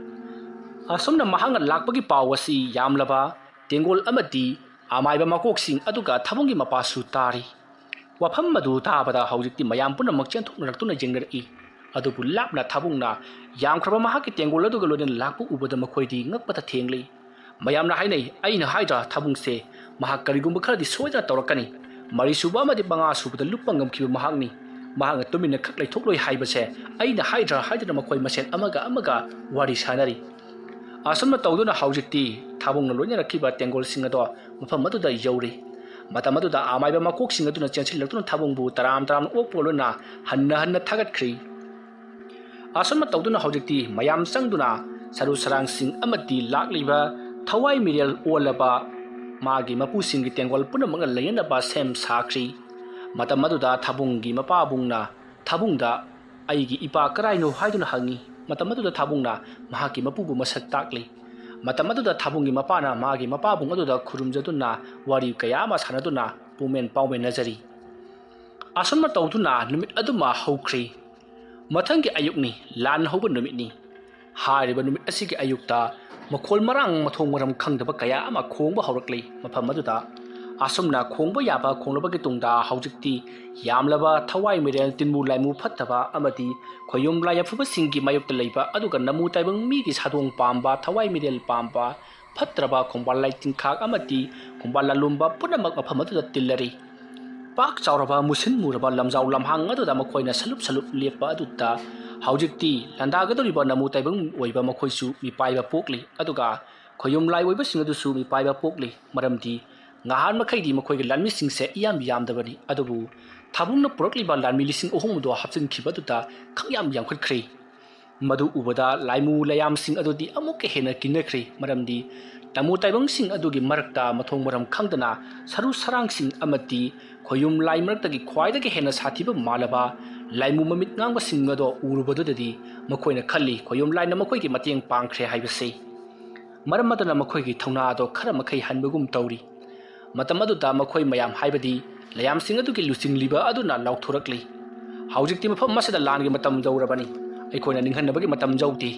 ꯑꯁꯨꯝꯅ ꯃꯍꯥꯛꯅ ꯂꯥꯛꯄꯒꯤ ꯄꯥꯎ ꯑꯁꯤ ꯌꯥꯝꯂꯕ ꯇꯦꯡꯒꯣꯜ ꯑꯃꯗꯤ ꯑꯃꯥꯏꯕ ꯃꯀꯣꯛꯁꯤꯡ ꯑꯗꯨꯒ ꯊꯥꯕꯨꯡꯒꯤ ꯃꯄꯥꯁꯨ ꯇꯥꯔꯤ꯫ ꯋꯥꯐꯝ ꯑꯗꯨ ꯇꯥꯕꯗ ꯍꯧꯖꯤꯛꯇꯤ ꯃꯌꯥꯝ ꯄꯨꯝꯅꯃꯛ ꯆꯦꯟꯊꯣꯛꯅꯔꯛꯇꯨꯅ ꯌꯦꯡꯅꯔꯛꯏ꯫ ꯑꯗꯨꯕꯨ ꯂꯥꯞꯅ ꯊꯥꯕꯨꯡꯅ ꯌꯥꯝꯈ꯭ꯔꯕ ꯃꯍꯥꯛꯀꯤ ꯇꯦꯡꯒꯣꯜ ꯑꯗꯨꯒ ꯂꯣꯏꯅꯅ ꯂꯥꯛꯄ ꯎꯕꯗ ꯃꯈꯣꯏꯗꯤ ꯉꯛꯄꯗ ꯊꯦꯡꯂꯤ꯫ ꯃꯌꯥꯝꯅ ꯍꯥꯏꯅꯩ, "ꯑꯩꯅ ꯍꯥꯏꯗ꯭ꯔꯥ ꯊꯥꯕꯨꯡꯁꯦ ꯃꯍꯥꯛ ꯀꯔꯤꯒꯨꯝꯕ ꯈꯔꯗꯤ ꯁꯣꯏꯗꯅ ꯇꯧꯔꯛꯀꯅꯤ꯫ ꯃꯔꯤꯁꯨꯕ ꯑꯃꯗꯤ ꯃꯉꯥꯁꯨꯕꯗ ꯂꯨꯞꯄ ꯉꯝꯈꯤꯕ ꯃꯍꯥꯛꯅꯤ꯫ ꯃꯍꯥꯛꯅ ꯇꯨꯃꯤꯟꯅ ꯈꯛ ꯂꯩꯊꯣꯛꯂꯣꯏ ꯍꯥꯏꯕꯁꯦ ꯑꯩꯅ ꯍꯥꯏꯗ꯭ꯔꯥ" ꯍꯥꯏꯗꯨꯅ ꯃꯈꯣꯏ ꯃꯁꯦꯟ ꯑꯃꯒ ꯑꯃꯒ ꯋꯥꯔꯤ ꯁꯥꯅꯔꯤ꯫ ꯑꯁꯨꯝꯅ ꯇꯧꯗꯨꯅ ꯍꯧꯖꯤꯛꯇꯤ ꯊꯥꯕꯨꯡꯅ ꯂꯣꯏꯅꯔꯛꯈꯤꯕ ꯇꯦꯡꯒꯣꯜꯁꯤꯡ ꯑꯗꯣ ꯃꯐꯝ ꯑꯗꯨꯗ ꯌꯧꯔꯤ꯫ ꯃꯇꯝ ꯑꯗꯨꯗ ꯑꯃꯥꯏꯕ ꯃꯀꯣꯛꯁꯤꯡ ꯑꯗꯨꯅ ꯆꯦꯟꯁꯤꯜꯂꯛꯇꯨꯅ ꯊꯥꯕꯨꯡꯕꯨ ꯇꯔꯥꯝ ꯇꯔꯥꯝꯅ ꯑꯣꯛꯄꯒ ꯂꯣꯏꯅꯅ ꯍꯟꯅ ꯍꯟꯅ ꯊꯥꯒꯠꯈ꯭ꯔꯤ꯫ ꯑꯁꯨꯝꯅ ꯇꯧꯗꯨꯅ ꯍꯧꯖꯤꯛꯇꯤ ꯃꯌꯥꯝ ꯆꯪꯗꯨꯅ ꯁꯔꯨ ꯁꯔꯥꯡꯁꯤꯡ ꯑꯃꯗꯤ ꯂꯥꯛꯂꯤꯕ ꯊꯋꯥꯏ ꯃꯤꯔꯦꯜ ꯑꯣꯜꯂꯕ ꯃꯥꯒꯤ ꯃꯄꯨꯁꯤꯡꯒꯤ ꯇꯦꯡꯒꯣꯜ ꯄꯨꯝꯅꯃꯛꯅ ꯂꯩꯅꯅꯕ ꯁꯦꯝ ꯁꯥꯈ꯭ꯔꯤ꯫ ꯃꯇꯝ ꯑꯗꯨꯗ ꯊꯥꯕꯨꯡꯒꯤ ꯃꯄꯥꯕꯨꯡꯅ ꯊꯥꯕꯨꯡꯗ "ꯑꯩꯒꯤ ꯏꯄꯥ ꯀꯔꯥꯏꯅꯣ?" ꯍꯥꯏꯗꯨꯅ ꯍꯪꯉꯤ꯫ ꯃꯇꯝ ꯑꯗꯨꯗ ꯊꯥꯕꯨꯡꯅ ꯃꯍꯥꯛꯀꯤ ꯃꯄꯨꯕꯨ ꯃꯁꯛ ꯇꯥꯛꯂꯤ꯫ ꯃꯇꯝ ꯑꯗꯨꯗ ꯊꯥꯕꯨꯡꯒꯤ ꯃꯄꯥꯅ ꯃꯥꯒꯤ ꯃꯄꯥꯕꯨꯡ ꯑꯗꯨꯗ ꯈꯨꯔꯨꯝꯖꯗꯨꯅ ꯋꯥꯔꯤ ꯀꯌꯥ ꯑꯃ ꯁꯥꯟꯅꯗꯨꯅ ꯄꯨꯡꯃꯦꯟ ꯄꯥꯎꯃꯦꯟꯅꯖꯔꯤ꯫ ꯑꯁꯨꯝꯅ ꯇꯧꯗꯨꯅ ꯅꯨꯃꯤꯠ ꯑꯗꯨꯃ ꯍꯧꯈ꯭ꯔꯤ꯫ ꯃꯊꯪꯒꯤ ꯑꯌꯨꯛꯅꯤ, ꯂꯥꯟ ꯍꯧꯕ ꯅꯨꯃꯤꯠꯅꯤ꯫ ꯍꯥꯏꯔꯤꯕ ꯅꯨꯃꯤꯠ ꯑꯁꯤꯒꯤ ꯑꯌꯨꯛꯇ ꯃꯈꯣꯜ ꯃꯔꯥꯡ ꯃꯊꯣꯡ ꯃꯔꯝ ꯈꯪꯗꯕ ꯀꯌꯥ ꯑꯃ ꯈꯣꯡꯕ ꯍꯧꯔꯛꯂꯤ꯫ ꯃꯐꯝ ꯑꯗꯨꯗ ꯑꯁꯨꯝꯅ ꯈꯣꯡꯕ ꯌꯥꯕ ꯈꯣꯡꯂꯕꯒꯤ ꯇꯨꯡꯗ ꯍꯧꯖꯤꯛꯇꯤ ꯌꯥꯝꯂꯕ ꯊꯋꯥꯏ ꯃꯤꯔꯦꯜ, ꯇꯤꯟꯃꯨ ꯂꯥꯏꯃꯨ ꯐꯠꯇꯕ ꯑꯃꯗꯤ ꯈꯣꯌꯨꯝ ꯂꯥꯏ ꯑꯐꯨꯕꯁꯤꯡꯒꯤ ꯃꯥꯌꯣꯛꯇ ꯂꯩꯕ ꯑꯗꯨꯒ ꯅꯃꯨ ꯇꯥꯏꯕꯪ ꯃꯤꯒꯤ ꯁꯥꯗꯣꯡ ꯄꯥꯝꯕ, ꯊꯋꯥꯏ ꯃꯤꯔꯦꯜ ꯄꯥꯝꯕ, ꯐꯠꯇ꯭ꯔꯕ ꯈꯣꯡꯕꯥꯜ ꯂꯥꯏ ꯇꯤꯟꯈꯥꯛ ꯑꯃꯗꯤ ꯈꯣꯡꯕꯥꯜ ꯂꯥꯂꯨꯝꯕ ꯄꯨꯝꯅꯃꯛ ꯃꯐꯝ ꯑꯗꯨꯗ ꯇꯤꯜꯂꯔꯤ꯫ ꯄꯥꯛ ꯆꯥꯎꯔꯕ ꯃꯨꯁꯤꯟ ꯃꯨꯔꯕ ꯂꯝꯖꯥꯎ ꯂꯝꯍꯥꯡ ꯑꯗꯨꯗ ꯃꯈꯣꯏꯅ ꯁꯂꯨꯞ ꯁꯂꯨꯞ ꯂꯦꯞꯄ ꯑꯗꯨꯗ ꯍꯧꯖꯤꯛꯇꯤ ꯂꯥꯟꯗꯥꯒꯗꯧꯔꯤꯕ ꯅꯃꯨ ꯇꯥꯏꯕꯪ ꯑꯣꯏꯕ ꯃꯈꯣꯏꯁꯨ ꯃꯤꯄꯥꯏꯕ ꯄꯣꯛꯂꯤ, ꯑꯗꯨꯒ ꯈꯣꯌꯨꯝ ꯂꯥꯏ ꯑꯣꯏꯕꯁꯤꯡ ꯑꯗꯨꯁꯨ ꯃꯤꯄꯥꯏꯕ ꯄꯣꯛꯂꯤ꯫ ꯃꯔꯝꯗꯤ ꯉꯍꯥꯟ ꯃꯈꯩꯗꯤ ꯃꯈꯣꯏꯒꯤ ꯂꯥꯟꯃꯤꯁꯤꯡꯁꯦ ꯏꯌꯥꯝ ꯌꯥꯝꯗꯕꯅꯤ, ꯑꯗꯨꯕꯨ ꯊꯥꯕꯨꯡꯅ ꯄꯨꯔꯛꯂꯤꯕ ꯂꯥꯟꯃꯤ ꯂꯤꯁꯤꯡ ꯑꯍꯨꯝ ꯑꯗꯨ ꯍꯥꯞꯆꯤꯟꯈꯤꯕ ꯑꯗꯨꯗ ꯈꯪꯌꯥꯝ ꯌꯥꯝꯈꯠꯈ꯭ꯔꯦ꯫ ꯃꯗꯨ ꯎꯕꯗ ꯂꯥꯏꯃꯨ ꯂꯥꯏꯌꯥꯝꯁꯤꯡ ꯑꯗꯨꯗꯤ ꯑꯃꯨꯛꯀ ꯍꯦꯟꯅ ꯀꯤꯅꯈ꯭ꯔꯦ, ꯃꯔꯝꯗꯤ ꯅꯃꯨ ꯇꯥꯏꯕꯪꯁꯤꯡ ꯑꯗꯨꯒꯤ ꯃꯔꯛꯇ ꯃꯊꯣꯡ ꯃꯔꯝ ꯈꯪꯗꯅ ꯁꯔꯨ ꯁꯔꯥꯡꯁꯤꯡ ꯑꯃꯗꯤ ꯈꯣꯌꯨꯝ ꯂꯥꯏ ꯃꯔꯛꯇꯒꯤ ꯈ꯭ꯋꯥꯏꯗꯒꯤ ꯍꯦꯟꯅ ꯁꯥꯊꯤꯕ ꯃꯥꯜꯂꯕ ꯂꯥꯏꯃꯨ ꯃꯃꯤꯠ ꯉꯥꯡꯕꯁꯤꯡ ꯑꯗꯣ ꯎꯔꯨꯕꯗꯨꯗꯗꯤ ꯃꯈꯣꯏꯅ ꯈꯜꯂꯤ ꯈꯣꯌꯨꯝ ꯂꯥꯏꯅ ꯃꯈꯣꯏꯒꯤ ꯃꯇꯦꯡ ꯄꯥꯡꯈ꯭ꯔꯦ ꯍꯥꯏꯕꯁꯤ꯫ ꯃꯔꯝ ꯑꯗꯨꯅ ꯃꯈꯣꯏꯒꯤ ꯊꯧꯅꯥ ꯑꯗꯣ ꯈꯔ ꯃꯈꯩ ꯍꯟꯕꯒꯨꯝ ꯇꯧꯔꯤ꯫ ꯃꯇꯝ ꯑꯗꯨꯗ ꯃꯈꯣꯏ ꯃꯌꯥꯝ, ꯍꯥꯏꯕꯗꯤ ꯂꯩꯌꯥꯝꯁꯤꯡ ꯑꯗꯨꯒꯤ ꯂꯨꯆꯤꯡꯂꯤꯕ ꯑꯗꯨꯅ ꯂꯥꯎꯊꯣꯔꯛꯂꯤ, "ꯍꯧꯖꯤꯛꯇꯤ ꯃꯐꯝ ꯑꯁꯤꯗ ꯂꯥꯟꯒꯤ ꯃꯇꯝ ꯌꯧꯔꯕꯅꯤ꯫ ꯑꯩꯈꯣꯏꯅ ꯅꯤꯡꯍꯟꯅꯕꯒꯤ ꯃꯇꯝ ꯌꯧꯗꯦ꯫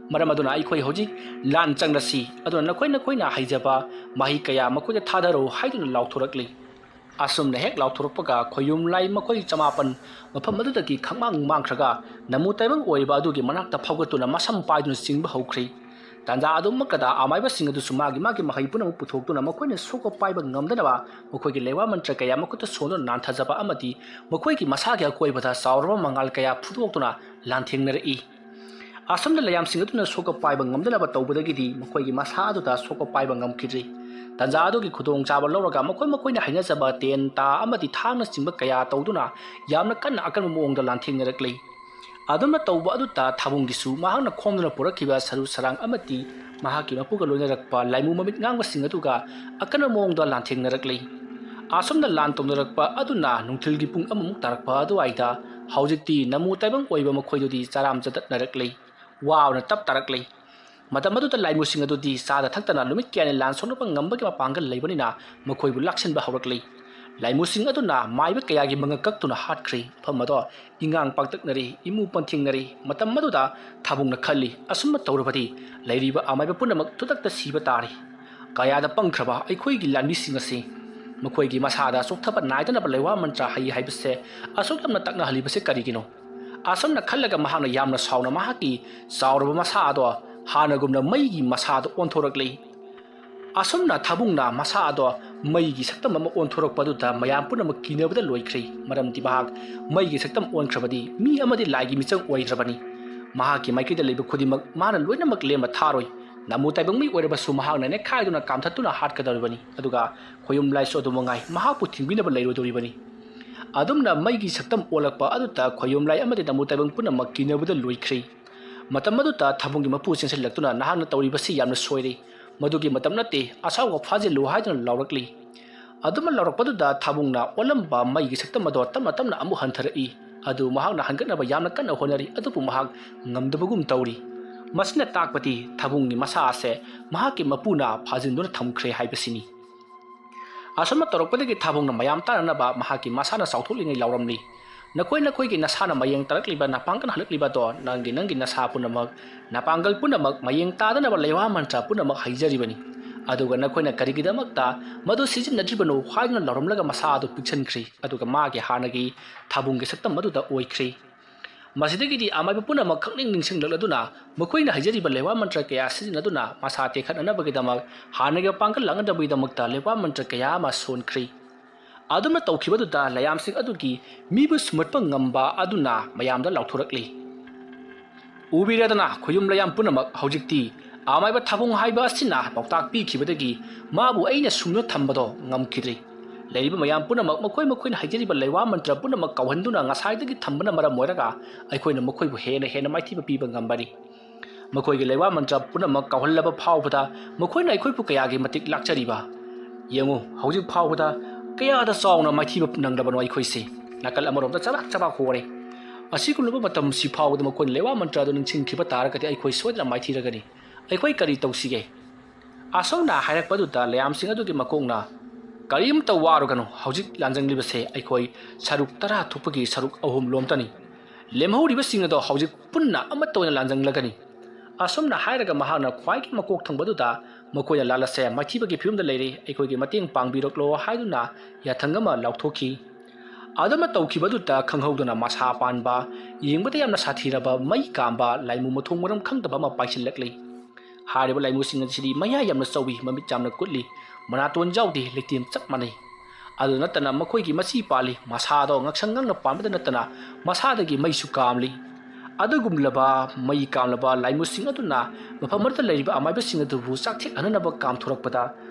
ꯃꯔꯝ ꯑꯗꯨꯅ ꯑꯩꯈꯣꯏ ꯍꯧꯖꯤꯛ ꯂꯥꯟ ꯆꯪꯂꯁꯤ꯫ ꯑꯗꯨꯅ ꯅꯈꯣꯏ ꯅꯈꯣꯏꯅ ꯍꯩꯖꯕ ꯃꯍꯩ ꯀꯌꯥ ꯃꯈꯣꯏꯗ ꯊꯥꯗꯔꯨ" ꯍꯥꯏꯗꯨꯅ ꯂꯥꯎꯊꯣꯔꯛꯂꯤ꯫ ꯑꯁꯨꯝꯅ ꯍꯦꯛ ꯂꯥꯎꯊꯣꯔꯛꯄꯒ ꯈꯣꯌꯨꯝ ꯂꯥꯏ ꯃꯈꯣꯏ ꯆꯃꯥꯄꯟ ꯃꯐꯝ ꯑꯗꯨꯗꯒꯤ ꯈꯪꯃꯥꯡ ꯃꯥꯡꯈ꯭ꯔꯒ ꯅꯃꯨ ꯇꯥꯏꯕꯪ ꯑꯣꯏꯔꯤꯕ ꯑꯗꯨꯒꯤ ꯃꯅꯥꯛꯇ ꯐꯥꯎꯒꯠꯇꯨꯅ ꯃꯁꯝ ꯄꯥꯏꯗꯨꯅ ꯆꯤꯡꯕ ꯍꯧꯈ꯭ꯔꯤ꯫ ꯇꯥꯟꯖꯥ ꯑꯗꯨꯃꯛꯇꯗ ꯑꯃꯥꯏꯕꯁꯤꯡ ꯑꯗꯨꯁꯨ ꯃꯥꯒꯤ ꯃꯥꯒꯤ ꯃꯍꯩ ꯄꯨꯝꯅꯃꯛ ꯄꯨꯊꯣꯛꯇꯨꯅ ꯃꯈꯣꯏꯅ ꯁꯣꯛꯄ ꯄꯥꯏꯕ ꯉꯝꯗꯅꯕ ꯃꯈꯣꯏꯒꯤ ꯂꯩꯋꯥ ꯃꯟꯇ꯭ꯔ ꯀꯌꯥ ꯃꯈꯨꯠꯇ ꯁꯣꯟꯗꯨꯅ ꯅꯥꯟꯊꯖꯕ ꯑꯃꯗꯤ ꯃꯈꯣꯏꯒꯤ ꯃꯁꯥꯒꯤ ꯑꯀꯣꯏꯕꯗ ꯆꯥꯎꯔꯕ ꯃꯉꯥꯜ ꯀꯌꯥ ꯐꯨꯗꯣꯛꯇꯨꯅ ꯂꯥꯟꯊꯦꯡꯅꯔꯛꯏ꯫ ꯑꯁꯨꯝꯅ ꯂꯩꯌꯥꯝꯁꯤꯡ ꯑꯗꯨꯅ ꯁꯣꯛꯄ ꯄꯥꯏꯕ ꯉꯝꯗꯅꯕ ꯇꯧꯕꯗꯒꯤꯗꯤ ꯃꯈꯣꯏꯒꯤ ꯃꯁꯥ ꯑꯗꯨꯗ ꯁꯣꯛꯄ ꯄꯥꯏꯕ ꯉꯝꯈꯤꯗ꯭ꯔꯤ꯫ ꯇꯥꯟꯖꯥ ꯑꯗꯨꯒꯤ ꯈꯨꯗꯣꯡꯆꯥꯕ ꯂꯧꯔꯒ ꯃꯈꯣꯏ ꯃꯈꯣꯏꯅ ꯍꯩꯅꯖꯕ ꯇꯦꯟ, ꯇꯥ ꯑꯃꯗꯤ ꯊꯥꯡꯅꯆꯤꯡꯕ ꯀꯌꯥ ꯇꯧꯗꯨꯅ ꯌꯥꯝꯅ ꯀꯟꯅ ꯑꯀꯟꯕ ꯃꯑꯣꯡꯗ ꯂꯥꯟꯊꯦꯡꯅꯔꯛꯂꯤ꯫ ꯑꯗꯨꯝꯅ ꯇꯧꯕ ꯑꯗꯨꯗ ꯊꯥꯕꯨꯡꯒꯤꯁꯨ ꯃꯍꯥꯛꯅ ꯈꯣꯝꯗꯨꯅ ꯄꯨꯔꯛꯈꯤꯕ ꯁꯔꯨ ꯁꯔꯥꯡ ꯑꯃꯗꯤ ꯃꯍꯥꯛꯀꯤ ꯃꯄꯨꯒ ꯂꯣꯏꯅꯔꯛꯄ ꯂꯥꯏꯃꯨ ꯃꯃꯤꯠ ꯉꯥꯡꯕꯁꯤꯡ ꯑꯗꯨꯒ ꯑꯀꯟꯕ ꯃꯑꯣꯡꯗ ꯂꯥꯟꯊꯦꯡꯅꯔꯛꯂꯤ꯫ ꯑꯁꯨꯝꯅ ꯂꯥꯟ ꯇꯧꯅꯔꯛꯄ ꯑꯗꯨꯅ ꯅꯨꯡꯊꯤꯜꯒꯤ ꯄꯨꯡ ꯑꯃꯃꯨꯛ ꯇꯥꯔꯛꯄ ꯑꯗꯨꯋꯥꯏꯗ ꯍꯧꯖꯤꯛꯇꯤ ꯅꯃꯨ ꯇꯥꯏꯕꯪ ꯑꯣꯏꯕ ꯃꯈꯣꯏꯗꯨꯗꯤ ꯆꯔꯥꯝ ꯆꯇꯠꯅꯔꯛꯂꯤ꯫ ꯋꯥ ꯑꯣꯏꯅ ꯇꯞ ꯇꯥꯔꯛꯂꯤ꯫ ꯃꯇꯝ ꯑꯗꯨꯗ ꯂꯥꯏꯃꯨꯁꯤꯡ ꯑꯗꯨꯗꯤ ꯆꯥꯗ ꯊꯛꯇꯅ ꯅꯨꯃꯤꯠ ꯀꯌꯥꯅꯤ ꯂꯥꯟ ꯁꯣꯛꯅꯕ ꯉꯝꯕꯒꯤ ꯃꯄꯥꯡꯒꯜ ꯂꯩꯕꯅꯤꯅ ꯃꯈꯣꯏꯕꯨ ꯂꯥꯛꯁꯤꯟꯕ ꯍꯧꯔꯛꯂꯤ꯫ ꯂꯥꯏꯃꯨꯁꯤꯡ ꯑꯗꯨꯅ ꯃꯥꯏꯕ ꯀꯌꯥꯒꯤ ꯃꯉꯛ ꯀꯛꯇꯨꯅ ꯍꯥꯠꯈ꯭ꯔꯦ꯫ ꯃꯐꯝ ꯑꯗꯣ ꯏꯉꯥꯡ ꯄꯥꯛꯇꯛꯅꯔꯦ, ꯏꯃꯨ ꯄꯟꯊꯦꯡꯅꯔꯦ꯫ ꯃꯇꯝ ꯑꯗꯨꯗ ꯊꯥꯕꯨꯡꯅ ꯈꯜꯂꯤ, "ꯑꯁꯨꯝꯅ ꯇꯧꯔꯕꯗꯤ ꯂꯩꯔꯤꯕ ꯑꯃꯥꯏꯕ ꯄꯨꯝꯅꯃꯛ ꯈꯨꯗꯛꯇ ꯁꯤꯕ ꯇꯥꯔꯦ꯫ ꯀꯌꯥꯗ ꯄꯪꯈ꯭ꯔꯕ ꯑꯩꯈꯣꯏꯒꯤ ꯂꯥꯟꯃꯤꯁꯤꯡ ꯑꯁꯤ꯫ ꯃꯈꯣꯏꯒꯤ ꯃꯁꯥꯗ ꯆꯣꯛꯊꯕ ꯅꯥꯏꯗꯅꯕ ꯂꯩꯋꯥ ꯃꯟꯇ꯭ꯔ ꯍꯩ ꯍꯥꯏꯕꯁꯦ ꯑꯁꯨꯛ ꯌꯥꯝꯅ ꯇꯛꯅꯍꯜꯂꯤꯕꯁꯦ ꯀꯔꯤꯒꯤꯅꯣ?" ꯑꯁꯨꯝꯅ ꯈꯜꯂꯒ ꯃꯍꯥꯛꯅ ꯌꯥꯝꯅ ꯁꯥꯎꯅ ꯃꯍꯥꯛꯀꯤ ꯆꯥꯎꯔꯕ ꯃꯁꯥ ꯑꯗꯣ ꯍꯥꯟꯅꯒꯨꯝꯅ ꯃꯩꯒꯤ ꯃꯁꯥꯗ ꯑꯣꯟꯊꯣꯔꯛꯂꯤ꯫ ꯑꯁꯨꯝꯅ ꯊꯥꯕꯨꯡꯅ ꯃꯁꯥ ꯑꯗꯣ ꯃꯩꯒꯤ ꯁꯛꯇꯝ ꯑꯃ ꯑꯣꯟꯊꯣꯔꯛꯄ ꯑꯗꯨꯗ ꯃꯌꯥꯝ ꯄꯨꯝꯅꯃꯛ ꯀꯤꯅꯕꯗ ꯂꯣꯏꯈ꯭ꯔꯦ, ꯃꯔꯝꯗꯤ ꯃꯍꯥꯛ ꯃꯩꯒꯤ ꯁꯛꯇꯝ ꯑꯣꯟꯈ꯭ꯔꯕꯗꯤ ꯃꯤ ꯑꯃꯗꯤ ꯂꯥꯏꯒꯤ ꯃꯤꯆꯪ ꯑꯣꯏꯈ꯭ꯔꯕꯅꯤ꯫ ꯃꯍꯥꯛꯀꯤ ꯃꯥꯏꯀꯩꯗ ꯂꯩꯕ ꯈꯨꯗꯤꯡꯃꯛ ꯃꯥꯅ ꯂꯣꯏꯅꯃꯛ ꯂꯦꯝꯕ ꯊꯥꯔꯣꯏ꯫ ꯅꯃꯨ ꯇꯥꯏꯕꯪ ꯃꯤ ꯑꯣꯏꯔꯕꯁꯨ ꯃꯍꯥꯛꯅ ꯅꯦꯠꯈꯥꯏꯗꯨꯅ ꯀꯥꯝꯊꯠꯇꯨꯅ ꯍꯥꯠꯀꯗꯧꯔꯤꯕꯅꯤ꯫ ꯑꯗꯨꯒ ꯈꯣꯌꯨꯝ ꯂꯥꯏꯁꯨ ꯑꯗꯨ ꯃꯉꯥꯏ, ꯃꯍꯥꯛꯄꯨ ꯊꯤꯡꯕꯤꯅꯕ ꯂꯩꯔꯣꯏꯗꯧꯔꯤꯕꯅꯤ꯫ ꯑꯗꯨꯝꯅ ꯃꯩꯒꯤ ꯁꯛꯇꯝ ꯑꯣꯜꯂꯛꯄ ꯑꯗꯨꯗ ꯈꯣꯌꯨꯝ ꯂꯥꯏ ꯑꯃꯗꯤ ꯅꯃꯨ ꯇꯥꯏꯕꯪ ꯄꯨꯝꯅꯃꯛ ꯀꯤꯅꯕꯗ ꯂꯣꯏꯈ꯭ꯔꯦ꯫ ꯃꯇꯝ ꯑꯗꯨꯗ ꯊꯥꯕꯨꯡꯒꯤ ꯃꯄꯨ ꯆꯦꯟꯁꯤꯜꯂꯛꯇꯨꯅ, "ꯅꯍꯥꯛꯅ ꯇꯧꯔꯤꯕꯁꯤ ꯌꯥꯝꯅ ꯁꯣꯏꯔꯦ꯫ ꯃꯗꯨꯒꯤ ꯃꯇꯝ ꯅꯠꯇꯦ, ꯑꯁꯥꯎꯕ ꯐꯥꯖꯤꯜꯂꯨ" ꯍꯥꯏꯗꯨꯅ ꯂꯥꯎꯔꯛꯂꯤ꯫ ꯑꯗꯨꯃꯛ ꯂꯥꯎꯔꯛꯄꯗꯨꯗ ꯊꯥꯕꯨꯡꯅ ꯑꯣꯜꯂꯝꯕ ꯃꯩꯒꯤ ꯁꯛꯇꯝ ꯑꯗꯣ ꯇꯞꯅ ꯇꯞꯅ ꯑꯃꯨꯛ ꯍꯟꯊꯔꯛꯏ꯫ ꯑꯗꯨ ꯃꯍꯥꯛꯅ ꯍꯟꯒꯠꯅꯕ ꯌꯥꯝꯅ ꯀꯟꯅ ꯍꯣꯠꯅꯔꯤ, ꯑꯗꯨꯕꯨ ꯃꯍꯥꯛ ꯉꯝꯗꯕꯒꯨꯝ ꯇꯧꯔꯤ꯫ ꯃꯁꯤꯅ ꯇꯥꯛꯄꯗꯤ ꯊꯥꯕꯨꯡꯒꯤ ꯃꯁꯥ ꯑꯁꯦ ꯃꯍꯥꯛꯀꯤ ꯃꯄꯨꯅ ꯐꯥꯖꯤꯟꯗꯨꯅ ꯊꯝꯈ꯭ꯔꯦ ꯍꯥꯏꯕꯁꯤꯅꯤ꯫ ꯑꯁꯨꯝꯅ ꯇꯧꯔꯛꯄꯗꯒꯤ ꯊꯥꯕꯨꯡꯅ ꯃꯌꯥꯝ ꯇꯥꯅꯅꯕ ꯃꯍꯥꯛꯀꯤ ꯃꯁꯥꯅ ꯆꯥꯎꯊꯣꯛꯂꯤꯉꯩ ꯂꯥꯎꯔꯝꯂꯤ, "ꯅꯈꯣꯏ ꯅꯈꯣꯏꯒꯤ ꯅꯁꯥꯅ ꯃꯌꯦꯡ ꯇꯥꯔꯛꯂꯤꯕ, ꯅꯄꯥꯡꯒꯜ ꯍꯜꯂꯛꯂꯤꯕ ꯑꯗꯣ ꯅꯪꯒꯤ ꯅꯪꯒꯤ ꯅꯁꯥ ꯄꯨꯝꯅꯃꯛ, ꯅꯄꯥꯡꯒꯜ ꯄꯨꯝꯅꯃꯛ ꯃꯌꯦꯡ ꯇꯥꯗꯅꯕ ꯂꯩꯋꯥ ꯃꯟꯇ꯭ꯔ ꯄꯨꯝꯅꯃꯛ ꯍꯩꯖꯔꯤꯕꯅꯤ꯫ ꯑꯗꯨꯒ ꯅꯈꯣꯏꯅ ꯀꯔꯤꯒꯤꯗꯃꯛꯇ ꯃꯗꯨ ꯁꯤꯖꯤꯟꯅꯗ꯭ꯔꯤꯕꯅꯣ?" ꯍꯥꯏꯗꯨꯅ ꯂꯥꯎꯔꯝꯂꯒ ꯃꯁꯥ ꯑꯗꯨ ꯄꯤꯛꯁꯟꯈ꯭ꯔꯤ꯫ ꯑꯗꯨꯒ ꯃꯥꯒꯤ ꯍꯥꯟꯅꯒꯤ ꯊꯥꯕꯨꯡꯒꯤ ꯁꯛꯇꯝ ꯑꯗꯨꯗ ꯑꯣꯏꯈ꯭ꯔꯤ꯫ ꯃꯁꯤꯗꯒꯤꯗꯤ ꯑꯃꯥꯏꯕ ꯄꯨꯝꯅꯃꯛ ꯈꯪꯅꯤꯡ ꯅꯤꯡꯁꯤꯡꯂꯛꯂꯗꯨꯅ ꯃꯈꯣꯏꯅ ꯍꯩꯖꯔꯤꯕ ꯂꯩꯋꯥ ꯃꯟꯇ꯭ꯔ ꯀꯌꯥ ꯁꯤꯖꯤꯟꯅꯗꯨꯅ ꯃꯁꯥ ꯇꯦꯛꯈꯠꯅꯅꯕꯒꯤꯗꯃꯛ, ꯍꯥꯟꯅꯒꯤ ꯃꯄꯥꯡꯒꯜ ꯂꯥꯛꯅꯗꯕꯒꯤꯗꯃꯛꯇ ꯂꯩꯋꯥ ꯃꯟꯇ꯭ꯔ ꯀꯌꯥ ꯑꯃ ꯁꯣꯟꯈ꯭ꯔꯤ꯫ ꯑꯗꯨꯝꯅ ꯇꯧꯈꯤꯕꯗꯨꯗ ꯂꯩꯌꯥꯝꯁꯤꯡ ꯑꯗꯨꯒꯤ ꯃꯤꯕꯨ ꯁꯨꯝꯍꯠꯄ ꯉꯝꯕ ꯑꯗꯨꯅ ꯃꯌꯥꯝꯗ ꯂꯥꯎꯊꯣꯔꯛꯂꯤ, "ꯎꯕꯤꯔꯦꯗꯅ, ꯈꯨꯌꯨꯝ ꯂꯩꯌꯥꯝ ꯄꯨꯝꯅꯃꯛ ꯍꯧꯖꯤꯛꯇꯤ ꯑꯃꯥꯏꯕ ꯊꯥꯕꯨꯡ ꯍꯥꯏꯕ ꯑꯁꯤꯅ ꯄꯥꯎꯇꯥꯛ ꯄꯤꯈꯤꯕꯗꯒꯤ ꯃꯥꯕꯨ ꯑꯩꯅ ꯁꯨꯝꯅ ꯊꯝꯕꯗꯣ ꯉꯝꯈꯤꯗ꯭ꯔꯤ꯫ ꯂꯩꯔꯤꯕ ꯃꯌꯥꯝ ꯄꯨꯝꯅꯃꯛ ꯃꯈꯣꯏ ꯃꯈꯣꯏꯅ ꯍꯩꯖꯔꯤꯕ ꯂꯩꯋꯥ ꯃꯟꯇ꯭ꯔ ꯄꯨꯝꯅꯃꯛ ꯀꯥꯎꯍꯟꯗꯨꯅ ꯉꯁꯥꯏꯗꯒꯤ ꯊꯝꯕꯅ ꯃꯔꯝ ꯑꯣꯏꯔꯒ ꯑꯩꯈꯣꯏꯅ ꯃꯈꯣꯏꯕꯨ ꯍꯦꯟꯅ ꯍꯦꯟꯅ ꯃꯥꯏꯊꯤꯕ ꯄꯤꯕ ꯉꯝꯕꯅꯤ꯫ ꯃꯈꯣꯏꯒꯤ ꯂꯩꯋꯥ ꯃꯟꯇ꯭ꯔ ꯄꯨꯝꯅꯃꯛ ꯀꯥꯎꯍꯜꯂꯕ ꯐꯥꯎꯕꯗ ꯃꯈꯣꯏꯅ ꯑꯩꯈꯣꯏꯕꯨ ꯀꯌꯥꯒꯤ ꯃꯇꯤꯛ ꯂꯥꯛꯆꯔꯤꯕ ꯌꯦꯡꯉꯨ, ꯍꯧꯖꯤꯛ ꯐꯥꯎꯕꯗ ꯀꯌꯥꯗ ꯆꯥꯎꯅ ꯃꯥꯏꯊꯤꯕ ꯅꯪꯂꯕꯅꯣ ꯑꯩꯈꯣꯏꯁꯦ?" ꯅꯥꯀꯜ ꯑꯃꯔꯣꯝꯗ ꯆꯕꯥꯛ ꯆꯕꯥꯛ ꯍꯣꯔꯦ꯫ "ꯑꯁꯤꯒꯨꯝꯂꯕ ꯃꯇꯝꯁꯤ ꯐꯥꯎꯕꯗ ꯃꯈꯣꯏꯅ ꯂꯩꯋꯥ ꯃꯟꯇ꯭ꯔ ꯑꯗꯨ ꯅꯤꯡꯁꯤꯡꯈꯤꯕ ꯇꯥꯔꯒꯗꯤ ꯑꯩꯈꯣꯏ ꯁꯣꯏꯗꯅ ꯃꯥꯏꯊꯤꯔꯒꯅꯤ꯫ ꯑꯩꯈꯣꯏ ꯀꯔꯤ ꯇꯧꯁꯤꯒꯦ?" ꯑꯁꯨꯝꯅ ꯍꯥꯏꯔꯛꯄꯗꯨꯗ ꯂꯩꯌꯥꯝꯁꯤꯡ ꯑꯗꯨꯒꯤ ꯃꯀꯣꯛꯅ, "ꯀꯔꯤꯝꯇ ꯋꯥꯔꯨꯒꯅꯨ, ꯍꯧꯖꯤꯛ ꯂꯥꯟꯖꯪꯂꯤꯕꯁꯦ ꯑꯩꯈꯣꯏ ꯁꯔꯨꯛ ꯇꯔꯥ ꯊꯣꯛꯄꯒꯤ ꯁꯔꯨꯛ ꯑꯍꯨꯝ ꯂꯣꯝꯇꯅꯤ꯫ ꯂꯦꯝꯍꯧꯔꯤꯕꯁꯤꯡ ꯑꯗꯣ ꯍꯧꯖꯤꯛ ꯄꯨꯟꯅ ꯑꯃꯠꯇ ꯑꯣꯏꯅ ꯂꯥꯟꯖꯪꯂꯒꯅꯤ꯫" ꯑꯁꯨꯝꯅ ꯍꯥꯏꯔꯒ ꯃꯍꯥꯛꯅ ꯈ꯭ꯋꯥꯏꯒꯤ ꯃꯀꯣꯛ ꯊꯪꯕꯗꯨꯗ, "ꯃꯈꯣꯏꯅ ꯂꯥꯜꯂꯁꯦ ꯃꯥꯏꯊꯤꯕꯒꯤ ꯐꯤꯕꯝꯗ ꯂꯩꯔꯦ, ꯑꯩꯈꯣꯏꯒꯤ ꯃꯇꯦꯡ ꯄꯥꯡꯕꯤꯔꯛꯂꯣ" ꯍꯥꯏꯗꯨꯅ ꯌꯥꯊꯪ ꯑꯃ ꯂꯥꯎꯊꯣꯛꯈꯤ꯫ ꯑꯗꯨꯝꯅ ꯇꯧꯈꯤꯕꯗꯨꯗ ꯈꯪꯍꯧꯗꯅ ꯃꯁꯥ ꯄꯥꯟꯕ, ꯌꯦꯡꯕꯗ ꯌꯥꯝꯅ ꯁꯥꯊꯤꯔꯕ ꯃꯩ ꯀꯥꯝꯕ ꯂꯥꯏꯃꯨ ꯃꯊꯣꯡ ꯃꯔꯝ ꯈꯪꯗꯕ ꯑꯃ ꯄꯥꯏꯁꯤꯜꯂꯛꯂꯤ꯫ ꯍꯥꯏꯔꯤꯕ ꯂꯥꯏꯃꯨꯁꯤꯡ ꯑꯁꯤꯗꯤ ꯃꯌꯥ ꯌꯥꯝꯅ ꯆꯧꯏ, ꯃꯃꯤꯠ ꯌꯥꯝꯅ ꯀꯨꯠꯂꯤ, ꯃꯅꯥꯇꯣꯟ ꯌꯥꯎꯗꯦ, ꯂꯩꯇꯦꯝ ꯆꯞ ꯃꯥꯟꯅꯩ꯫ ꯑꯗꯨ ꯅꯠꯇꯅ ꯃꯈꯣꯏꯒꯤ ꯃꯆꯤ ꯄꯥꯜꯂꯤ, ꯃꯁꯥꯗꯣ ꯉꯛꯁꯪ ꯉꯛꯅ ꯄꯥꯟꯕꯗ ꯅꯠꯇꯅ ꯃꯁꯥꯗꯒꯤ ꯃꯩꯁꯨ ꯀꯥꯝꯂꯤ꯫ ꯑꯗꯨꯒꯨꯝꯂꯕ ꯃꯩ ꯀꯥꯝꯂꯕ ꯂꯥꯏꯃꯨꯁꯤꯡ ꯑꯗꯨꯅ ꯃꯐꯝ ꯑꯗꯨꯗ ꯂꯩꯔꯤꯕ ꯑꯃꯥꯏꯕꯁꯤꯡ ꯑꯗꯨꯕꯨ ꯆꯥꯛꯊꯦꯛꯍꯟꯅꯅꯕ ꯀꯥꯝꯊꯣꯔꯛꯄꯗ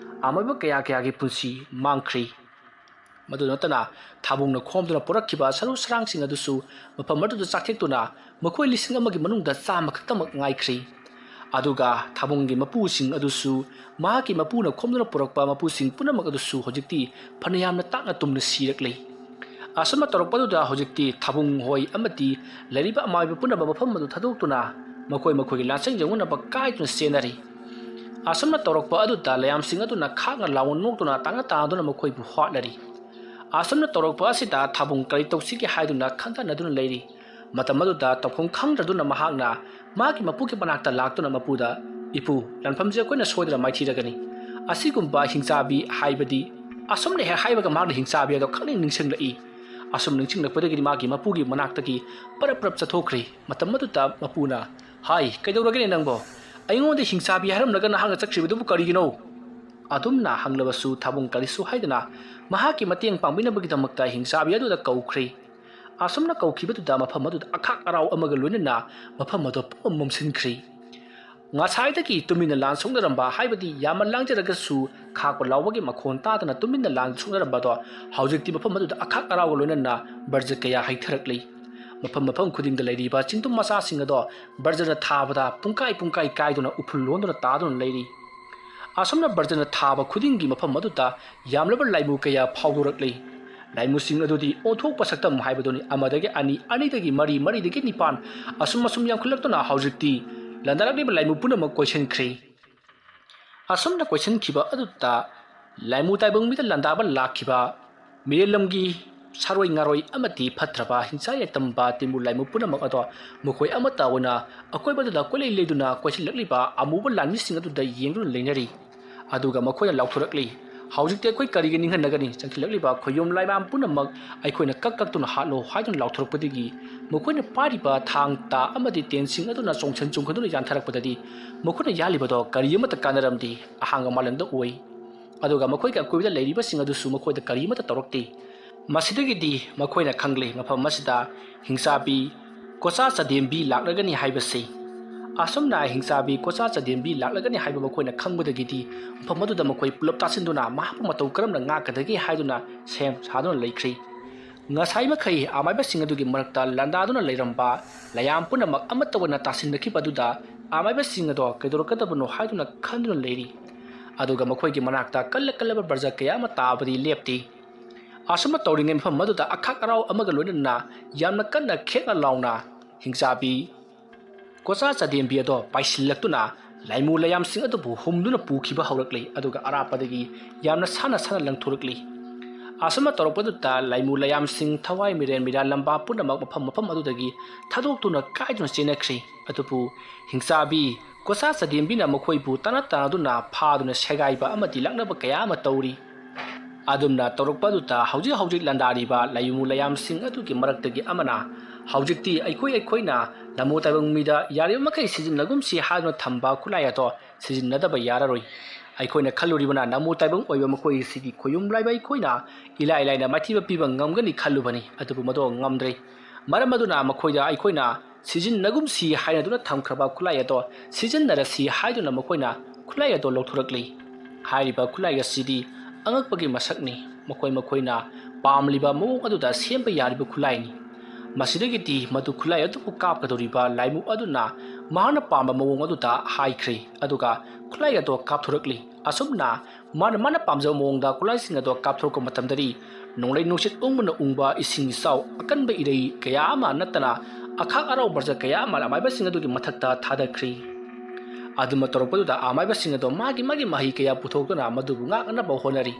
ꯑꯃꯥꯏꯕ ꯀꯌꯥ ꯀꯌꯥꯒꯤ ꯄꯨꯟꯁꯤ ꯃꯥꯡꯈ꯭ꯔꯤ꯫ ꯃꯗꯨ ꯅꯠꯇꯅ ꯊꯥꯕꯨꯡꯅ ꯈꯣꯝꯗꯨꯅ ꯄꯨꯔꯛꯈꯤꯕ ꯁꯔꯨ ꯁꯔꯥꯡꯁꯤꯡ ꯑꯗꯨꯁꯨ ꯃꯐꯝ ꯑꯗꯨꯗ ꯆꯥꯛꯊꯦꯛꯇꯨꯅ ꯃꯈꯣꯏ ꯂꯤꯁꯤꯡ ꯑꯃꯒꯤ ꯃꯅꯨꯡꯗ ꯆꯥꯝꯃ ꯈꯛꯇꯃꯛ ꯉꯥꯏꯈ꯭ꯔꯤ꯫ ꯑꯗꯨꯒ ꯊꯥꯕꯨꯡꯒꯤ ꯃꯄꯨꯁꯤꯡ ꯑꯗꯨꯁꯨ ꯃꯍꯥꯛꯀꯤ ꯃꯄꯨꯅ ꯈꯣꯝꯗꯨꯅ ꯄꯨꯔꯛꯄ ꯃꯄꯨꯁꯤꯡ ꯄꯨꯝꯅꯃꯛ ꯑꯗꯨꯁꯨ ꯍꯧꯖꯤꯛꯇꯤ ꯐꯅꯌꯥꯝꯅ ꯇꯥꯛꯅ ꯇꯨꯝꯅ ꯁꯤꯔꯛꯂꯤ꯫ ꯑꯁꯨꯝꯅ ꯇꯧꯔꯛꯄꯗꯨꯗ ꯍꯧꯖꯤꯛꯇꯤ ꯊꯥꯕꯨꯡ ꯍꯣꯏ ꯑꯃꯗꯤ ꯂꯩꯔꯤꯕ ꯑꯃꯥꯏꯕ ꯄꯨꯝꯅꯃꯛ ꯃꯐꯝ ꯑꯗꯨ ꯊꯥꯗꯣꯛꯇꯨꯅ ꯃꯈꯣꯏ ꯃꯈꯣꯏꯒꯤ ꯂꯥꯟꯁꯪ ꯌꯧꯅꯅꯕ ꯀꯥꯏꯗꯨꯅ ꯆꯦꯟꯅꯔꯤ꯫ ꯑꯁꯨꯝꯅ ꯇꯧꯔꯛꯄ ꯑꯗꯨꯗ ꯂꯌꯥꯝꯁꯤꯡ ꯑꯗꯨꯅ ꯈꯥꯛꯅ ꯂꯥꯎꯅ ꯅꯣꯛꯇꯨꯅ ꯇꯥꯡꯅ ꯇꯥꯗꯨꯅ ꯃꯈꯣꯏꯕꯨ ꯍꯥꯠꯅꯔꯤ꯫ ꯑꯁꯨꯝꯅ ꯇꯧꯔꯛꯄ ꯑꯁꯤꯗ ꯊꯥꯕꯨꯡ ꯀꯔꯤ ꯇꯧꯁꯤꯒꯦ ꯍꯥꯏꯗꯨꯅ ꯈꯟꯊꯅꯗꯨꯅ ꯂꯩꯔꯤ꯫ ꯃꯇꯝ ꯑꯗꯨꯗ ꯇꯧꯐꯝ ꯈꯪꯗ꯭ꯔꯗꯨꯅ ꯃꯍꯥꯛꯅ ꯃꯥꯒꯤ ꯃꯄꯨꯒꯤ ꯃꯅꯥꯛꯇ ꯂꯥꯛꯇꯨꯅ ꯃꯄꯨꯗ, "ꯏꯄꯨ, ꯂꯥꯟꯐꯝꯁꯦ ꯑꯩꯈꯣꯏꯅ ꯁꯣꯏꯗꯅ ꯃꯥꯏꯊꯤꯔꯒꯅꯤ꯫ ꯑꯁꯤꯒꯨꯝꯕ ꯍꯤꯡꯆꯥꯕꯤ ꯍꯥꯏꯕꯗꯤ," ꯑꯁꯨꯝꯅ ꯍꯦꯛ ꯍꯥꯏꯕꯒ ꯃꯍꯥꯛꯅ ꯍꯤꯡꯆꯥꯕꯤ ꯑꯗꯣ ꯈꯪꯅꯤꯡ ꯅꯤꯡꯁꯤꯡꯂꯛꯏ꯫ ꯑꯁꯨꯝ ꯅꯤꯡꯁꯤꯡꯂꯛꯄꯗꯒꯤꯗꯤ ꯃꯥꯒꯤ ꯃꯄꯨꯒꯤ ꯃꯅꯥꯛꯇꯒꯤ ꯄꯔꯞ ꯄꯔꯞ ꯆꯠꯊꯣꯛꯈ꯭ꯔꯦ꯫ ꯃꯇꯝ ꯑꯗꯨꯗ ꯃꯄꯨꯅ, "ꯍꯥꯏ, ꯀꯩꯗꯧꯔꯒꯦꯅꯦ ꯅꯪꯕꯣ? ꯑꯩꯉꯣꯟꯗ ꯍꯤꯡꯆꯥꯕꯤ ꯍꯥꯏꯔꯝꯂꯒ ꯅꯍꯥꯛꯅ ꯆꯠꯈ꯭ꯔꯤꯕꯗꯨꯕꯨ ꯀꯔꯤꯒꯤꯅꯣ?" ꯑꯗꯨꯝꯅ ꯍꯪꯂꯕꯁꯨ ꯊꯥꯕꯨꯡ ꯀꯔꯤꯁꯨ ꯍꯥꯏꯗꯅ ꯃꯍꯥꯛꯀꯤ ꯃꯇꯦꯡ ꯄꯥꯡꯕꯤꯅꯕꯒꯤꯗꯃꯛꯇ ꯍꯤꯡꯆꯥꯕꯤ ꯑꯗꯨꯗ ꯀꯧꯈ꯭ꯔꯦ꯫ ꯑꯁꯨꯝꯅ ꯀꯧꯈꯤꯕꯗꯨꯗ ꯃꯐꯝ ꯑꯗꯨꯗ ꯑꯈꯥꯛ ꯑꯔꯥꯎ ꯑꯃꯒ ꯂꯣꯏꯅꯅ ꯃꯐꯝ ꯑꯗꯨ ꯄꯨꯝꯃꯝ ꯃꯝꯁꯤꯟꯈ꯭ꯔꯦ꯫ ꯉꯁꯥꯏꯗꯒꯤ ꯇꯨꯃꯤꯟꯅ ꯂꯥꯟ ꯁꯣꯛꯅꯔꯝꯕ, ꯍꯥꯏꯕꯗꯤ ꯌꯥꯝꯅ ꯂꯥꯡꯖꯔꯒꯁꯨ ꯈꯥꯛꯄ ꯂꯥꯎꯕꯒꯤ ꯃꯈꯣꯟ ꯇꯥꯗꯅ ꯇꯨꯃꯤꯟꯅ ꯂꯥꯟ ꯁꯣꯛꯅꯔꯝꯕꯗꯣ ꯍꯧꯖꯤꯛꯇꯤ ꯃꯐꯝ ꯑꯗꯨꯗ ꯑꯈꯥꯛ ꯑꯔꯥꯎꯒ ꯂꯣꯏꯅꯅ ꯕꯔꯖ ꯀꯌꯥ ꯍꯩꯊꯔꯛꯂꯤ꯫ ꯃꯐꯝ ꯃꯐꯝ ꯈꯨꯗꯤꯡꯗ ꯂꯩꯔꯤꯕ ꯆꯤꯡꯗꯨꯝ ꯃꯆꯥꯁꯤꯡ ꯑꯗꯣ ꯕꯔꯖꯅ ꯊꯥꯕꯗ ꯄꯨꯡꯀꯥꯏ ꯄꯨꯡꯀꯥꯏ ꯀꯥꯏꯗꯨꯅ ꯎꯐꯨꯜ ꯂꯣꯟꯗꯨꯅ ꯇꯥꯗꯨꯅ ꯂꯩꯔꯤ꯫ ꯑꯁꯨꯝꯅ ꯕꯔꯖꯅ ꯊꯥꯕ ꯈꯨꯗꯤꯡꯒꯤ ꯃꯐꯝ ꯑꯗꯨꯗ ꯌꯥꯝꯂꯕ ꯂꯥꯏꯃꯨ ꯀꯌꯥ ꯐꯥꯎꯗꯣꯔꯛꯂꯤ꯫ ꯂꯥꯏꯃꯨꯁꯤꯡ ꯑꯗꯨꯗꯤ ꯑꯣꯟꯊꯣꯛꯄ ꯁꯛꯇꯝ ꯍꯥꯏꯕꯗꯨꯅꯤ, ꯑꯃꯗꯒꯤ ꯑꯅꯤ, ꯑꯅꯤꯗꯒꯤ ꯃꯔꯤ, ꯃꯔꯤꯗꯒꯤ ꯅꯤꯄꯥꯟ, ꯑꯁꯨꯝ ꯑꯁꯨꯝ ꯌꯥꯝꯈꯠꯂꯛꯇꯨꯅ ꯍꯧꯖꯤꯛꯇꯤ ꯂꯥꯟꯗꯥꯔꯛꯂꯤꯕ ꯂꯥꯏꯃꯨ ꯄꯨꯝꯅꯃꯛ ꯀꯣꯏꯁꯤꯟꯈ꯭ꯔꯦ꯫ ꯑꯁꯨꯝꯅ ꯀꯣꯏꯁꯤꯟꯈꯤꯕ ꯑꯗꯨꯗ ꯂꯥꯏꯃꯨ ꯇꯥꯏꯕꯪ ꯃꯤꯗ ꯂꯥꯟꯗꯥꯕ ꯂꯥꯛꯈꯤꯕ ꯃꯤꯔꯦꯜ ꯂꯝꯒꯤ ꯁꯥꯔꯣꯏ ꯉꯥꯔꯣꯏ ꯑꯃꯗꯤ ꯐꯠꯇ꯭ꯔꯕ ꯍꯤꯡꯆꯥ ꯌꯥꯏꯇꯝꯕ ꯇꯤꯃꯨ ꯂꯥꯏꯃꯨ ꯄꯨꯝꯅꯃꯛ ꯑꯗꯣ ꯃꯈꯣꯏ ꯑꯃꯠꯇ ꯑꯣꯏꯅ ꯑꯀꯣꯏꯕꯗꯨꯗ ꯀꯣꯏꯂꯩ ꯂꯩꯗꯨꯅ ꯀꯣꯏꯁꯤꯜꯂꯛꯂꯤꯕ ꯑꯃꯨꯕ ꯂꯥꯟꯃꯤꯁꯤꯡ ꯑꯗꯨꯗ ꯌꯦꯡꯗꯨꯅ ꯂꯩꯅꯔꯤ꯫ ꯑꯗꯨꯒ ꯃꯈꯣꯏꯅ ꯂꯥꯎꯊꯣꯔꯛꯂꯤ, "ꯍꯧꯖꯤꯛꯇꯤ ꯑꯩꯈꯣꯏ ꯀꯔꯤꯒꯤ ꯅꯤꯡꯍꯟꯅꯒꯅꯤ? ꯆꯪꯁꯤꯜꯂꯛꯂꯤꯕ ꯈꯣꯌꯣꯝ ꯂꯥꯏꯃꯥꯝ ꯄꯨꯝꯅꯃꯛ ꯑꯩꯈꯣꯏꯅ ꯀꯛ ꯀꯛꯇꯨꯅ ꯍꯥꯠꯂꯣ" ꯍꯥꯏꯗꯨꯅ ꯂꯥꯎꯊꯣꯔꯛꯄꯗꯒꯤ ꯃꯈꯣꯏꯅ ꯄꯥꯏꯔꯤꯕ ꯊꯥꯡ ꯇꯥ ꯑꯃꯗꯤ ꯇꯦꯟꯁꯤꯡ ꯑꯗꯨꯅ ꯆꯣꯡꯁꯟ ꯆꯣꯡꯈꯠꯗꯨꯅ ꯌꯥꯟꯊꯔꯛꯄꯗꯗꯤ ꯃꯈꯣꯏꯅ ꯌꯥꯜꯂꯤꯕꯗꯣ ꯀꯔꯤ ꯑꯃꯠꯇ ꯀꯥꯟꯅꯔꯝꯗꯦ, ꯑꯍꯥꯡꯕ ꯃꯥꯂꯪꯗ ꯑꯣꯏ꯫ ꯑꯗꯨꯒ ꯃꯈꯣꯏꯒꯤ ꯑꯀꯣꯏꯕꯗ ꯂꯩꯔꯤꯕꯁꯤꯡ ꯑꯗꯨꯁꯨ ꯃꯈꯣꯏꯗ ꯀꯔꯤ ꯑꯃꯠꯇ ꯇꯧꯔꯛꯇꯦ꯫ ꯃꯁꯤꯗꯒꯤꯗꯤ ꯃꯈꯣꯏꯅ ꯈꯪꯂꯦ ꯃꯐꯝ ꯑꯁꯤꯗ ꯍꯤꯡꯆꯥꯕꯤ ꯀꯣꯆꯥ ꯆꯗꯦꯝꯕꯤ ꯂꯥꯛꯂꯒꯅꯤ ꯍꯥꯏꯕꯁꯤ꯫ ꯑꯁꯨꯝꯅ ꯍꯤꯡꯆꯥꯕꯤ ꯀꯣꯆꯥ ꯆꯗꯦꯝꯕꯤ ꯂꯥꯛꯂꯒꯅꯤ ꯍꯥꯏꯕ ꯃꯈꯣꯏꯅ ꯈꯪꯕꯗꯒꯤꯗꯤ ꯃꯐꯝ ꯑꯗꯨꯗ ꯃꯈꯣꯏ ꯄꯨꯂꯞ ꯇꯥꯁꯤꯟꯗꯨꯅ ꯃꯍꯥꯛꯄꯨ ꯃꯇꯧ ꯀꯔꯝꯅ ꯉꯥꯛꯀꯗꯒꯦ ꯍꯥꯏꯗꯨꯅ ꯁꯦꯝ ꯁꯥꯗꯨꯅ ꯂꯩꯈ꯭ꯔꯤ꯫ ꯉꯁꯥꯏ ꯃꯈꯩ ꯑꯃꯥꯏꯕꯁꯤꯡ ꯑꯗꯨꯒꯤ ꯃꯔꯛꯇ ꯂꯥꯟꯗꯥꯗꯨꯅ ꯂꯩꯔꯝꯕ ꯂꯥꯏꯌꯥꯝ ꯄꯨꯝꯅꯃꯛ ꯑꯃꯠꯇ ꯑꯣꯏꯅ ꯇꯥꯁꯤꯟꯅꯈꯤꯕ ꯑꯗꯨꯗ ꯑꯃꯥꯏꯕꯁꯤꯡ ꯑꯗꯣ ꯀꯩꯗꯧꯔꯛꯀꯗꯕꯅꯣ ꯍꯥꯏꯗꯨꯅ ꯈꯟꯗꯨꯅ ꯂꯩꯔꯤ꯫ ꯑꯗꯨꯒ ꯃꯈꯣꯏꯒꯤ ꯃꯅꯥꯛꯇ ꯀꯜꯂ ꯀꯜꯂꯕ ꯕ꯭ꯔꯖ ꯀꯌꯥ ꯑꯃ ꯇꯥꯕꯗꯤ ꯂꯦꯞꯇꯦ꯫ ꯑꯁꯨꯝꯅ ꯇꯧꯔꯤꯉꯩ ꯃꯐꯝ ꯑꯗꯨꯗ ꯑꯈꯥꯛ ꯑꯔꯥꯎ ꯑꯃꯒ ꯂꯣꯏꯅꯅ ꯌꯥꯝꯅ ꯀꯟꯅ ꯈꯦꯛꯅ ꯂꯥꯎꯅ ꯍꯤꯡꯆꯥꯕꯤ ꯀꯣꯆꯥ ꯆꯗꯦꯝꯕꯤ ꯑꯗꯣ ꯄꯥꯏꯁꯤꯜꯂꯛꯇꯨꯅ ꯂꯥꯏꯃꯨ ꯂꯌꯥꯝꯁꯤꯡ ꯑꯗꯨꯕꯨ ꯍꯨꯝꯗꯨꯅ ꯄꯨꯈꯤꯕ ꯍꯧꯔꯛꯂꯤ꯫ ꯑꯗꯨꯒ ꯑꯔꯥꯞꯄꯗꯒꯤ ꯌꯥꯝꯅ ꯁꯥꯟꯅ ꯁꯥꯟꯅ ꯂꯪꯊꯣꯔꯛꯂꯤ꯫ ꯑꯁꯨꯝꯅ ꯇꯧꯔꯛꯄꯗꯨꯗ ꯂꯥꯏꯃꯨ ꯂꯌꯥꯝꯁꯤꯡ, ꯊꯋꯥꯏ ꯃꯤꯔꯦꯟ ꯃꯤꯔꯥ ꯂꯝꯕꯥ ꯄꯨꯝꯅꯃꯛ ꯃꯐꯝ ꯃꯐꯝ ꯑꯗꯨꯗꯒꯤ ꯊꯥꯗꯣꯛꯇꯨꯅ ꯀꯥꯏꯗꯨꯅ ꯆꯦꯟꯅꯈ꯭ꯔꯤ꯫ ꯑꯗꯨꯕꯨ ꯍꯤꯡꯆꯥꯕꯤ ꯀꯣꯆꯥ ꯆꯗꯦꯝꯕꯤꯅ ꯃꯈꯣꯏꯕꯨ ꯇꯥꯟꯅ ꯇꯥꯟꯅꯗꯨꯅ ꯐꯥꯗꯨꯅ ꯁꯦꯒꯥꯏꯕ ꯑꯃꯗꯤ ꯂꯛꯅꯕ ꯀꯌꯥ ꯑꯃ ꯇꯧꯔꯤ꯫ ꯑꯗꯨꯝꯅ ꯇꯧꯔꯛꯄ ꯑꯗꯨꯗ ꯍꯧꯖꯤꯛ ꯍꯧꯖꯤꯛ ꯂꯥꯟꯗꯥꯔꯤꯕ ꯂꯥꯏꯃꯨ ꯂꯌꯥꯝꯁꯤꯡ ꯑꯗꯨꯒꯤ ꯃꯔꯛꯇꯒꯤ ꯑꯃꯅ, "ꯍꯧꯖꯤꯛꯇꯤ ꯑꯩꯈꯣꯏ ꯑꯩꯈꯣꯏꯅ ꯅꯃꯣ ꯇꯥꯏꯕꯪ ꯃꯤꯗ ꯌꯥꯔꯤꯕ ꯃꯈꯩ ꯁꯤꯖꯤꯟꯅꯒꯨꯝꯁꯤ" ꯍꯥꯏꯗꯨꯅ ꯊꯝꯕ ꯈꯨꯠꯂꯥꯏ ꯑꯗꯣ ꯁꯤꯖꯤꯟꯅꯗꯕ ꯌꯥꯔꯔꯣꯏ꯫ ꯑꯩꯈꯣꯏꯅ ꯈꯜꯂꯨꯔꯤꯕꯅ ꯅꯃꯣ ꯇꯥꯏꯕꯪ ꯑꯣꯏꯕ ꯃꯈꯣꯏ ꯑꯁꯤꯒꯤ ꯈꯣꯌꯨꯝ ꯂꯥꯏꯕ ꯑꯩꯈꯣꯏꯅ ꯏꯂꯥꯏ ꯂꯥꯏꯅ ꯃꯥꯏꯊꯤꯕ ꯄꯤꯕ ꯉꯝꯒꯅꯤ ꯈꯜꯂꯨꯕꯅꯤ꯫ ꯑꯗꯨꯕꯨ ꯃꯗꯨ ꯉꯝꯗ꯭ꯔꯦ꯫ ꯃꯔꯝ ꯑꯗꯨꯅ ꯃꯈꯣꯏꯗ ꯑꯩꯈꯣꯏꯅ ꯁꯤꯖꯤꯟꯅꯒꯨꯝꯁꯤ ꯍꯥꯏꯅꯗꯨꯅ ꯊꯝꯈ꯭ꯔꯕ ꯈꯨꯠꯂꯥꯏ ꯑꯗꯣ ꯁꯤꯖꯤꯟꯅꯔꯁꯤ ꯍꯥꯏꯗꯨꯅ ꯃꯈꯣꯏꯅ ꯈꯨꯠꯂꯥꯏ ꯑꯗꯣ ꯂꯧꯊꯣꯔꯛꯂꯤ꯫ ꯍꯥꯏꯔꯤꯕ ꯈꯨꯠꯂꯥꯏ ꯑꯁꯤꯗꯤ ꯑꯉꯛꯄꯒꯤ ꯃꯁꯛꯅꯤ꯫ ꯃꯈꯣꯏ ꯃꯈꯣꯏꯅ ꯄꯥꯝꯂꯤꯕ ꯃꯑꯣꯡ ꯑꯗꯨꯗ ꯁꯦꯝꯕ ꯌꯥꯔꯤꯕ ꯈꯨꯠꯂꯥꯏꯅꯤ꯫ ꯃꯁꯤꯗꯒꯤꯗꯤ ꯃꯗꯨ ꯈꯨꯠꯂꯥꯏ ꯑꯗꯨꯕꯨ ꯀꯥꯞꯀꯗꯧꯔꯤꯕ ꯂꯥꯏꯃꯨ ꯑꯗꯨꯅ ꯃꯍꯥꯛꯅ ꯄꯥꯝꯕ ꯃꯑꯣꯡ ꯑꯗꯨꯗ ꯍꯥꯏꯈ꯭ꯔꯦ꯫ ꯑꯗꯨꯒ ꯈꯨꯠꯂꯥꯏ ꯑꯗꯣ ꯀꯥꯞꯊꯣꯔꯛꯂꯤ꯫ ꯑꯁꯨꯝꯅ ꯃꯥꯅ, ꯃꯥꯅ ꯄꯥꯝꯖꯕ ꯃꯑꯣꯡꯗ ꯈꯨꯠꯂꯥꯏꯁꯤꯡ ꯑꯗꯣ ꯀꯥꯞꯊꯣꯔꯛꯄ ꯃꯇꯝꯗꯗꯤ ꯅꯣꯡꯂꯩ ꯅꯨꯡꯁꯤꯠ ꯎꯪꯕꯅ ꯎꯪꯕ ꯏꯁꯤꯡ ꯏꯆꯥꯎ ꯑꯀꯟꯕ ꯏꯔꯩ ꯀꯌꯥ ꯑꯃ ꯅꯠꯇꯅ ꯑꯈꯥꯛ ꯑꯔꯥꯎ ꯕꯔꯖ ꯀꯌꯥ ꯑꯃ ꯑꯃꯥꯏꯕꯁꯤꯡ ꯑꯗꯨꯒꯤ ꯃꯊꯛꯇ ꯊꯥꯗꯈ꯭ꯔꯤ꯫ ꯑꯗꯨꯝꯅ ꯇꯧꯔꯛꯄꯗꯨꯗ ꯑꯃꯥꯏꯕꯁꯤꯡ ꯑꯗꯣ ꯃꯥꯒꯤ ꯃꯥꯒꯤ ꯃꯍꯩ ꯀꯌꯥ ꯄꯨꯊꯣꯛꯇꯨꯅ ꯃꯗꯨꯕꯨ ꯉꯥꯛꯅꯅꯕ ꯍꯣꯠꯅꯔꯤ꯫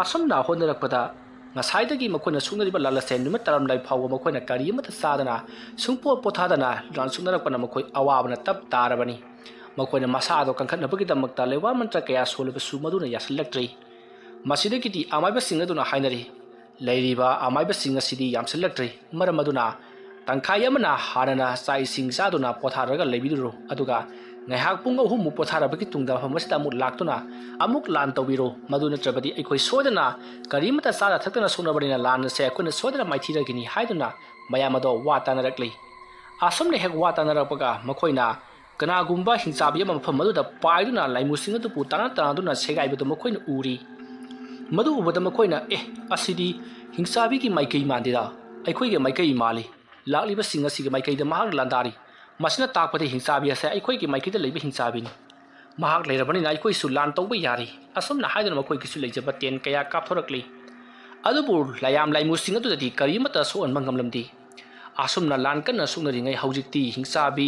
ꯑꯁꯨꯝꯅ ꯍꯣꯠꯅꯔꯛꯄꯗ ꯉꯁꯥꯏꯗꯒꯤ ꯃꯈꯣꯏꯅ ꯁꯣꯛꯅꯔꯤꯕ ꯂꯥꯟ ꯑꯁꯦ ꯅꯨꯃꯤꯠ ꯇꯥꯔꯝꯗꯥꯏ ꯐꯥꯎꯕ ꯃꯈꯣꯏꯅ ꯀꯔꯤ ꯑꯃꯠꯇ ꯆꯥꯗꯅ ꯁꯨꯡꯄꯣꯠ ꯄꯣꯊꯥꯗꯅ ꯂꯥꯟ ꯁꯣꯛꯅꯔꯛꯄꯅ ꯃꯈꯣꯏ ꯑꯋꯥꯕꯅ ꯇꯞ ꯇꯥꯔꯕꯅꯤ꯫ ꯃꯈꯣꯏꯅ ꯃꯁꯥꯗꯣ ꯀꯟꯈꯠꯅꯕꯒꯤꯗꯃꯛꯇ ꯂꯩꯋꯥ ꯃꯟꯇ꯭ꯔ ꯀꯌꯥ ꯁꯣꯜꯂꯕꯁꯨ ꯃꯗꯨꯅ ꯌꯥꯁꯤꯜꯂꯛꯇ꯭ꯔꯤ꯫ ꯃꯁꯤꯗꯒꯤꯗꯤ ꯑꯃꯥꯏꯕꯁꯤꯡ ꯑꯗꯨꯅ ꯍꯥꯏꯅꯔꯤ, "ꯂꯩꯔꯤꯕ ꯑꯃꯥꯏꯕꯁꯤꯡ ꯑꯁꯤꯗꯤ ꯌꯥꯝꯁꯤꯜꯂꯛꯇ꯭ꯔꯦ꯫ ꯃꯔꯝ ꯑꯗꯨꯅ ꯇꯪꯈꯥꯏ ꯑꯃꯅ ꯍꯥꯟꯅꯅ ꯆꯥꯛ ꯏꯁꯤꯡ ꯆꯥꯗꯨꯅ ꯄꯣꯊꯥꯔꯒ ꯂꯩꯕꯤꯔꯨꯔꯣ, ꯑꯗꯨꯒ ꯉꯥꯏꯍꯥꯛ ꯄꯨꯡ ꯑꯍꯨꯝꯃꯨꯛ ꯄꯣꯊꯥꯔꯕꯒꯤ ꯇꯨꯡꯗ ꯃꯐꯝ ꯑꯁꯤꯗ ꯑꯃꯨꯛ ꯂꯥꯛꯇꯨꯅ ꯑꯃꯨꯛ ꯂꯥꯟ ꯇꯧꯕꯤꯔꯣ꯫ ꯃꯗꯨ ꯅꯠꯇ꯭ꯔꯕꯗꯤ ꯑꯩꯈꯣꯏ ꯁꯣꯏꯗꯅ ꯀꯔꯤꯃꯠꯇ ꯆꯥꯗ ꯊꯛꯇꯅ ꯁꯣꯛꯅꯕꯅꯤꯅ ꯂꯥꯟ ꯑꯁꯦ ꯑꯩꯈꯣꯏꯅ ꯁꯣꯏꯗꯅ ꯃꯥꯏꯊꯤꯔꯒꯅꯤ" ꯍꯥꯏꯗꯨꯅ ꯃꯌꯥꯝ ꯑꯗꯣ ꯋꯥ ꯇꯥꯅꯔꯛꯂꯤ꯫ ꯑꯁꯨꯝꯅ ꯍꯦꯛ ꯋꯥ ꯇꯥꯅꯔꯛꯄꯒ ꯃꯈꯣꯏꯅ ꯀꯅꯥꯒꯨꯝꯕ ꯍꯤꯡꯆꯥꯕꯤ ꯑꯃ ꯃꯐꯝ ꯑꯗꯨꯗ ꯄꯥꯏꯗꯨꯅ ꯂꯥꯏꯃꯨꯁꯤꯡ ꯑꯗꯨꯕꯨ ꯇꯥꯟꯅ ꯇꯥꯟꯅꯗꯨꯅ ꯁꯦꯒꯥꯏꯕꯗꯨ ꯃꯈꯣꯏꯅ ꯎꯔꯤ꯫ ꯃꯗꯨ ꯎꯕꯗ ꯃꯈꯣꯏꯅ, "ꯑꯦ, ꯑꯁꯤꯗꯤ ꯍꯤꯡꯆꯥꯕꯤꯒꯤ ꯃꯥꯏꯀꯩ ꯃꯥꯟꯗꯦꯗ, ꯑꯩꯈꯣꯏꯒꯤ ꯃꯥꯏꯀꯩ ꯃꯥꯜꯂꯤ꯫ ꯂꯥꯛꯂꯤꯕꯁꯤꯡ ꯑꯁꯤꯒꯤ ꯃꯥꯏꯀꯩꯗ ꯃꯍꯥꯛꯅ ꯂꯥꯟꯗꯥꯔꯤ꯫ ꯃꯁꯤꯅ ꯇꯥꯛꯄꯗꯤ ꯍꯤꯡꯆꯥꯕꯤ ꯑꯁꯦ ꯑꯩꯈꯣꯏꯒꯤ ꯃꯥꯏꯀꯩꯗ ꯂꯩꯕ ꯍꯤꯡꯆꯥꯕꯤꯅꯤ꯫ ꯃꯍꯥꯛ ꯂꯩꯔꯕꯅꯤꯅ ꯑꯩꯈꯣꯏꯁꯨ ꯂꯥꯟ ꯇꯧꯕ ꯌꯥꯔꯤ"꯫ ꯑꯁꯨꯝꯅ ꯍꯥꯏꯗꯨꯅ ꯃꯈꯣꯏꯒꯤꯁꯨ ꯂꯩꯖꯕ ꯇꯦꯟ ꯀꯌꯥ ꯀꯥꯞꯊꯣꯔꯛꯂꯤ꯫ ꯑꯗꯨꯕꯨ ꯂꯥꯏꯌꯥꯝ ꯂꯥꯏꯃꯨꯁꯤꯡ ꯑꯗꯨꯗꯗꯤ ꯀꯔꯤꯃꯠꯇ ꯁꯣꯛꯍꯟꯕ ꯉꯝꯂꯝꯗꯦ꯫ ꯑꯁꯨꯝꯅ ꯂꯥꯟ ꯀꯟꯅ ꯁꯣꯛꯅꯔꯤꯉꯩ ꯍꯧꯖꯤꯛꯇꯤ ꯍꯤꯡꯆꯥꯕꯤ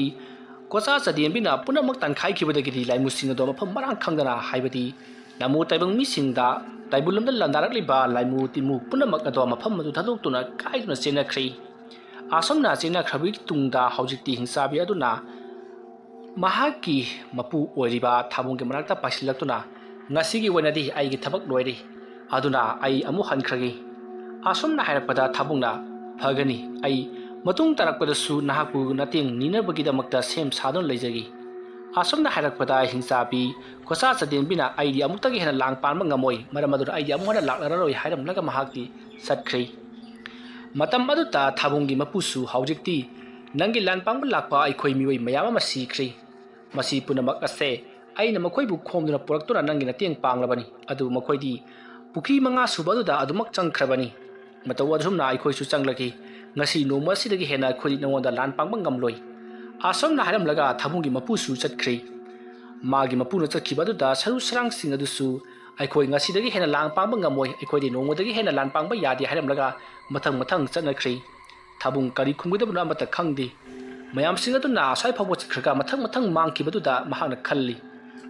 ꯀꯣꯆꯥ ꯆꯗꯦꯝꯕꯤꯅ ꯄꯨꯝꯅꯃꯛ ꯇꯥꯟꯈꯥꯏꯈꯤꯕꯗꯒꯤꯗꯤ ꯂꯥꯏꯃꯨꯁꯤꯡ ꯑꯗꯣ ꯃꯐꯝ ꯃꯔꯥꯡ ꯈꯪꯗꯅ, ꯍꯥꯏꯕꯗꯤ ꯅꯥꯃꯨ ꯇꯥꯏꯕꯪ ꯃꯤꯁꯤꯡꯗ ꯇꯥꯏꯕꯨꯜ ꯂꯝꯗ ꯂꯥꯟꯗꯥꯔꯛꯂꯤꯕ ꯂꯥꯏꯃꯨ ꯇꯤꯃꯨ ꯄꯨꯝꯅꯃꯛ ꯑꯗꯣ ꯃꯐꯝ ꯑꯗꯨ ꯊꯥꯗꯣꯛꯇꯨꯅ ꯀꯥꯏꯗꯨꯅ ꯆꯦꯟꯅꯈ꯭ꯔꯦ꯫ ꯑꯁꯨꯝꯅ ꯆꯦꯟꯅꯈ꯭ꯔꯕꯒꯤ ꯇꯨꯡꯗ ꯍꯧꯖꯤꯛꯇꯤ ꯍꯤꯡꯆꯥꯕꯤ ꯑꯗꯨꯅ ꯃꯍꯥꯛꯀꯤ ꯃꯄꯨ ꯑꯣꯏꯔꯤꯕ ꯊꯥꯕꯨꯡꯒꯤ ꯃꯅꯥꯛꯇ ꯄꯥꯏꯁꯤꯜꯂꯛꯇꯨꯅ, "ꯉꯁꯤꯒꯤ ꯑꯣꯏꯅꯗꯤ ꯑꯩꯒꯤ ꯊꯕꯛ ꯂꯣꯏꯔꯦ, ꯑꯗꯨꯅ ꯑꯩ ꯑꯃꯨꯛ ꯍꯟꯈ꯭ꯔꯒꯦ꯫" ꯑꯁꯨꯝꯅ ꯍꯥꯏꯔꯛꯄꯗ ꯊꯥꯕꯨꯡꯅ, "ꯐꯒꯅꯤ, ꯑꯩ ꯃꯇꯨꯡ ꯇꯥꯔꯛꯄꯗꯁꯨ ꯅꯍꯥꯛꯄꯨ ꯃꯇꯦꯡ ꯅꯤꯅꯕꯒꯤꯗꯃꯛꯇ ꯁꯦꯝ ꯁꯥꯗꯨꯅ ꯂꯩꯖꯒꯦ꯫" ꯑꯁꯨꯝꯅ ꯍꯥꯏꯔꯛꯄꯗ ꯍꯤꯡꯆꯥꯕꯤ ꯀꯣꯆꯥ ꯆꯗꯦꯝꯕꯤꯅ, "ꯑꯩꯗꯤ ꯑꯃꯨꯛꯇꯒꯤ ꯍꯦꯟꯅ ꯂꯥꯡ ꯄꯥꯟꯕ ꯉꯝꯃꯣꯏ, ꯃꯔꯝ ꯑꯗꯨꯅ ꯑꯩꯗꯤ ꯑꯃꯨꯛ ꯍꯟꯅ ꯂꯥꯛꯂꯔꯣꯏ" ꯍꯥꯏꯔꯝꯂꯒ ꯃꯍꯥꯛꯇꯤ ꯆꯠꯈ꯭ꯔꯦ꯫ ꯃꯇꯝ ꯑꯗꯨꯗ ꯊꯥꯕꯨꯡꯒꯤ ꯃꯄꯨꯁꯨ, "ꯍꯧꯖꯤꯛꯇꯤ ꯅꯪꯒꯤ ꯂꯥꯟ ꯄꯥꯡꯕ ꯂꯥꯛꯄ ꯑꯩꯈꯣꯏ ꯃꯤꯑꯣꯏ ꯃꯌꯥꯝ ꯑꯃ ꯁꯤꯈ꯭ꯔꯦ꯫ ꯃꯁꯤ ꯄꯨꯝꯅꯃꯛ ꯑꯁꯦ ꯑꯩꯅ ꯃꯈꯣꯏꯕꯨ ꯈꯣꯝꯗꯨꯅ ꯄꯨꯔꯛꯇꯨꯅ ꯅꯪꯒꯤ ꯃꯇꯦꯡ ꯄꯥꯡꯂꯕꯅꯤ꯫ ꯑꯗꯨꯕꯨ ꯃꯈꯣꯏꯗꯤ ꯄꯨꯈ꯭ꯔꯤ ꯃꯉꯥ ꯁꯨꯕ ꯑꯗꯨꯗ ꯑꯗꯨꯃꯛ ꯆꯪꯈ꯭ꯔꯕꯅꯤ꯫ ꯃꯇꯧ ꯑꯁꯨꯝꯅ ꯑꯩꯈꯣꯏꯁꯨ ꯆꯪꯂꯒꯦ꯫ ꯉꯁꯤ ꯅꯣꯡꯃ ꯑꯁꯤꯗꯒꯤ ꯍꯦꯟꯅ ꯑꯩꯈꯣꯏꯗꯤ ꯅꯉꯣꯟꯗ ꯂꯥꯟ ꯄꯥꯡꯕ ꯉꯝꯂꯣꯏ꯫" ꯑꯁꯨꯝꯅ ꯍꯥꯏꯔꯝꯂꯒ ꯊꯥꯕꯨꯡꯒꯤ ꯃꯄꯨꯁꯨ ꯆꯠꯈ꯭ꯔꯦ꯫ ꯃꯥꯒꯤ ꯃꯄꯨꯅ ꯆꯠꯈꯤꯕ ꯑꯗꯨꯗ ꯁꯔꯨ ꯁꯔꯥꯡꯁꯤꯡ ꯑꯗꯨꯁꯨ, "ꯑꯩꯈꯣꯏ ꯉꯁꯤꯗꯒꯤ ꯍꯦꯟꯅ ꯂꯥꯟ ꯄꯥꯡꯕ ꯉꯝꯃꯣꯏ, ꯑꯩꯈꯣꯏꯗꯤ ꯅꯣꯡꯃꯗꯒꯤ ꯍꯦꯟꯅ ꯂꯥꯟ ꯄꯥꯡꯕ ꯌꯥꯗꯦ" ꯍꯥꯏꯔꯝꯂꯒ ꯃꯊꯪ ꯃꯊꯪ ꯆꯠꯅꯈ꯭ꯔꯦ꯫ ꯊꯥꯕꯨꯡ ꯀꯔꯤ ꯈꯨꯝꯒꯗꯕꯅꯣ ꯑꯃꯠꯇ ꯈꯪꯗꯦ꯫ ꯃꯌꯥꯝꯁꯤꯡ ꯑꯗꯨꯅ ꯑꯁ꯭ꯋꯥꯏ ꯐꯥꯎꯕ ꯆꯠꯈ꯭ꯔꯒ ꯃꯊꯪ ꯃꯊꯪ ꯃꯥꯡꯈꯤꯕꯗꯨꯗ ꯃꯍꯥꯛꯅ ꯈꯜꯂꯤ,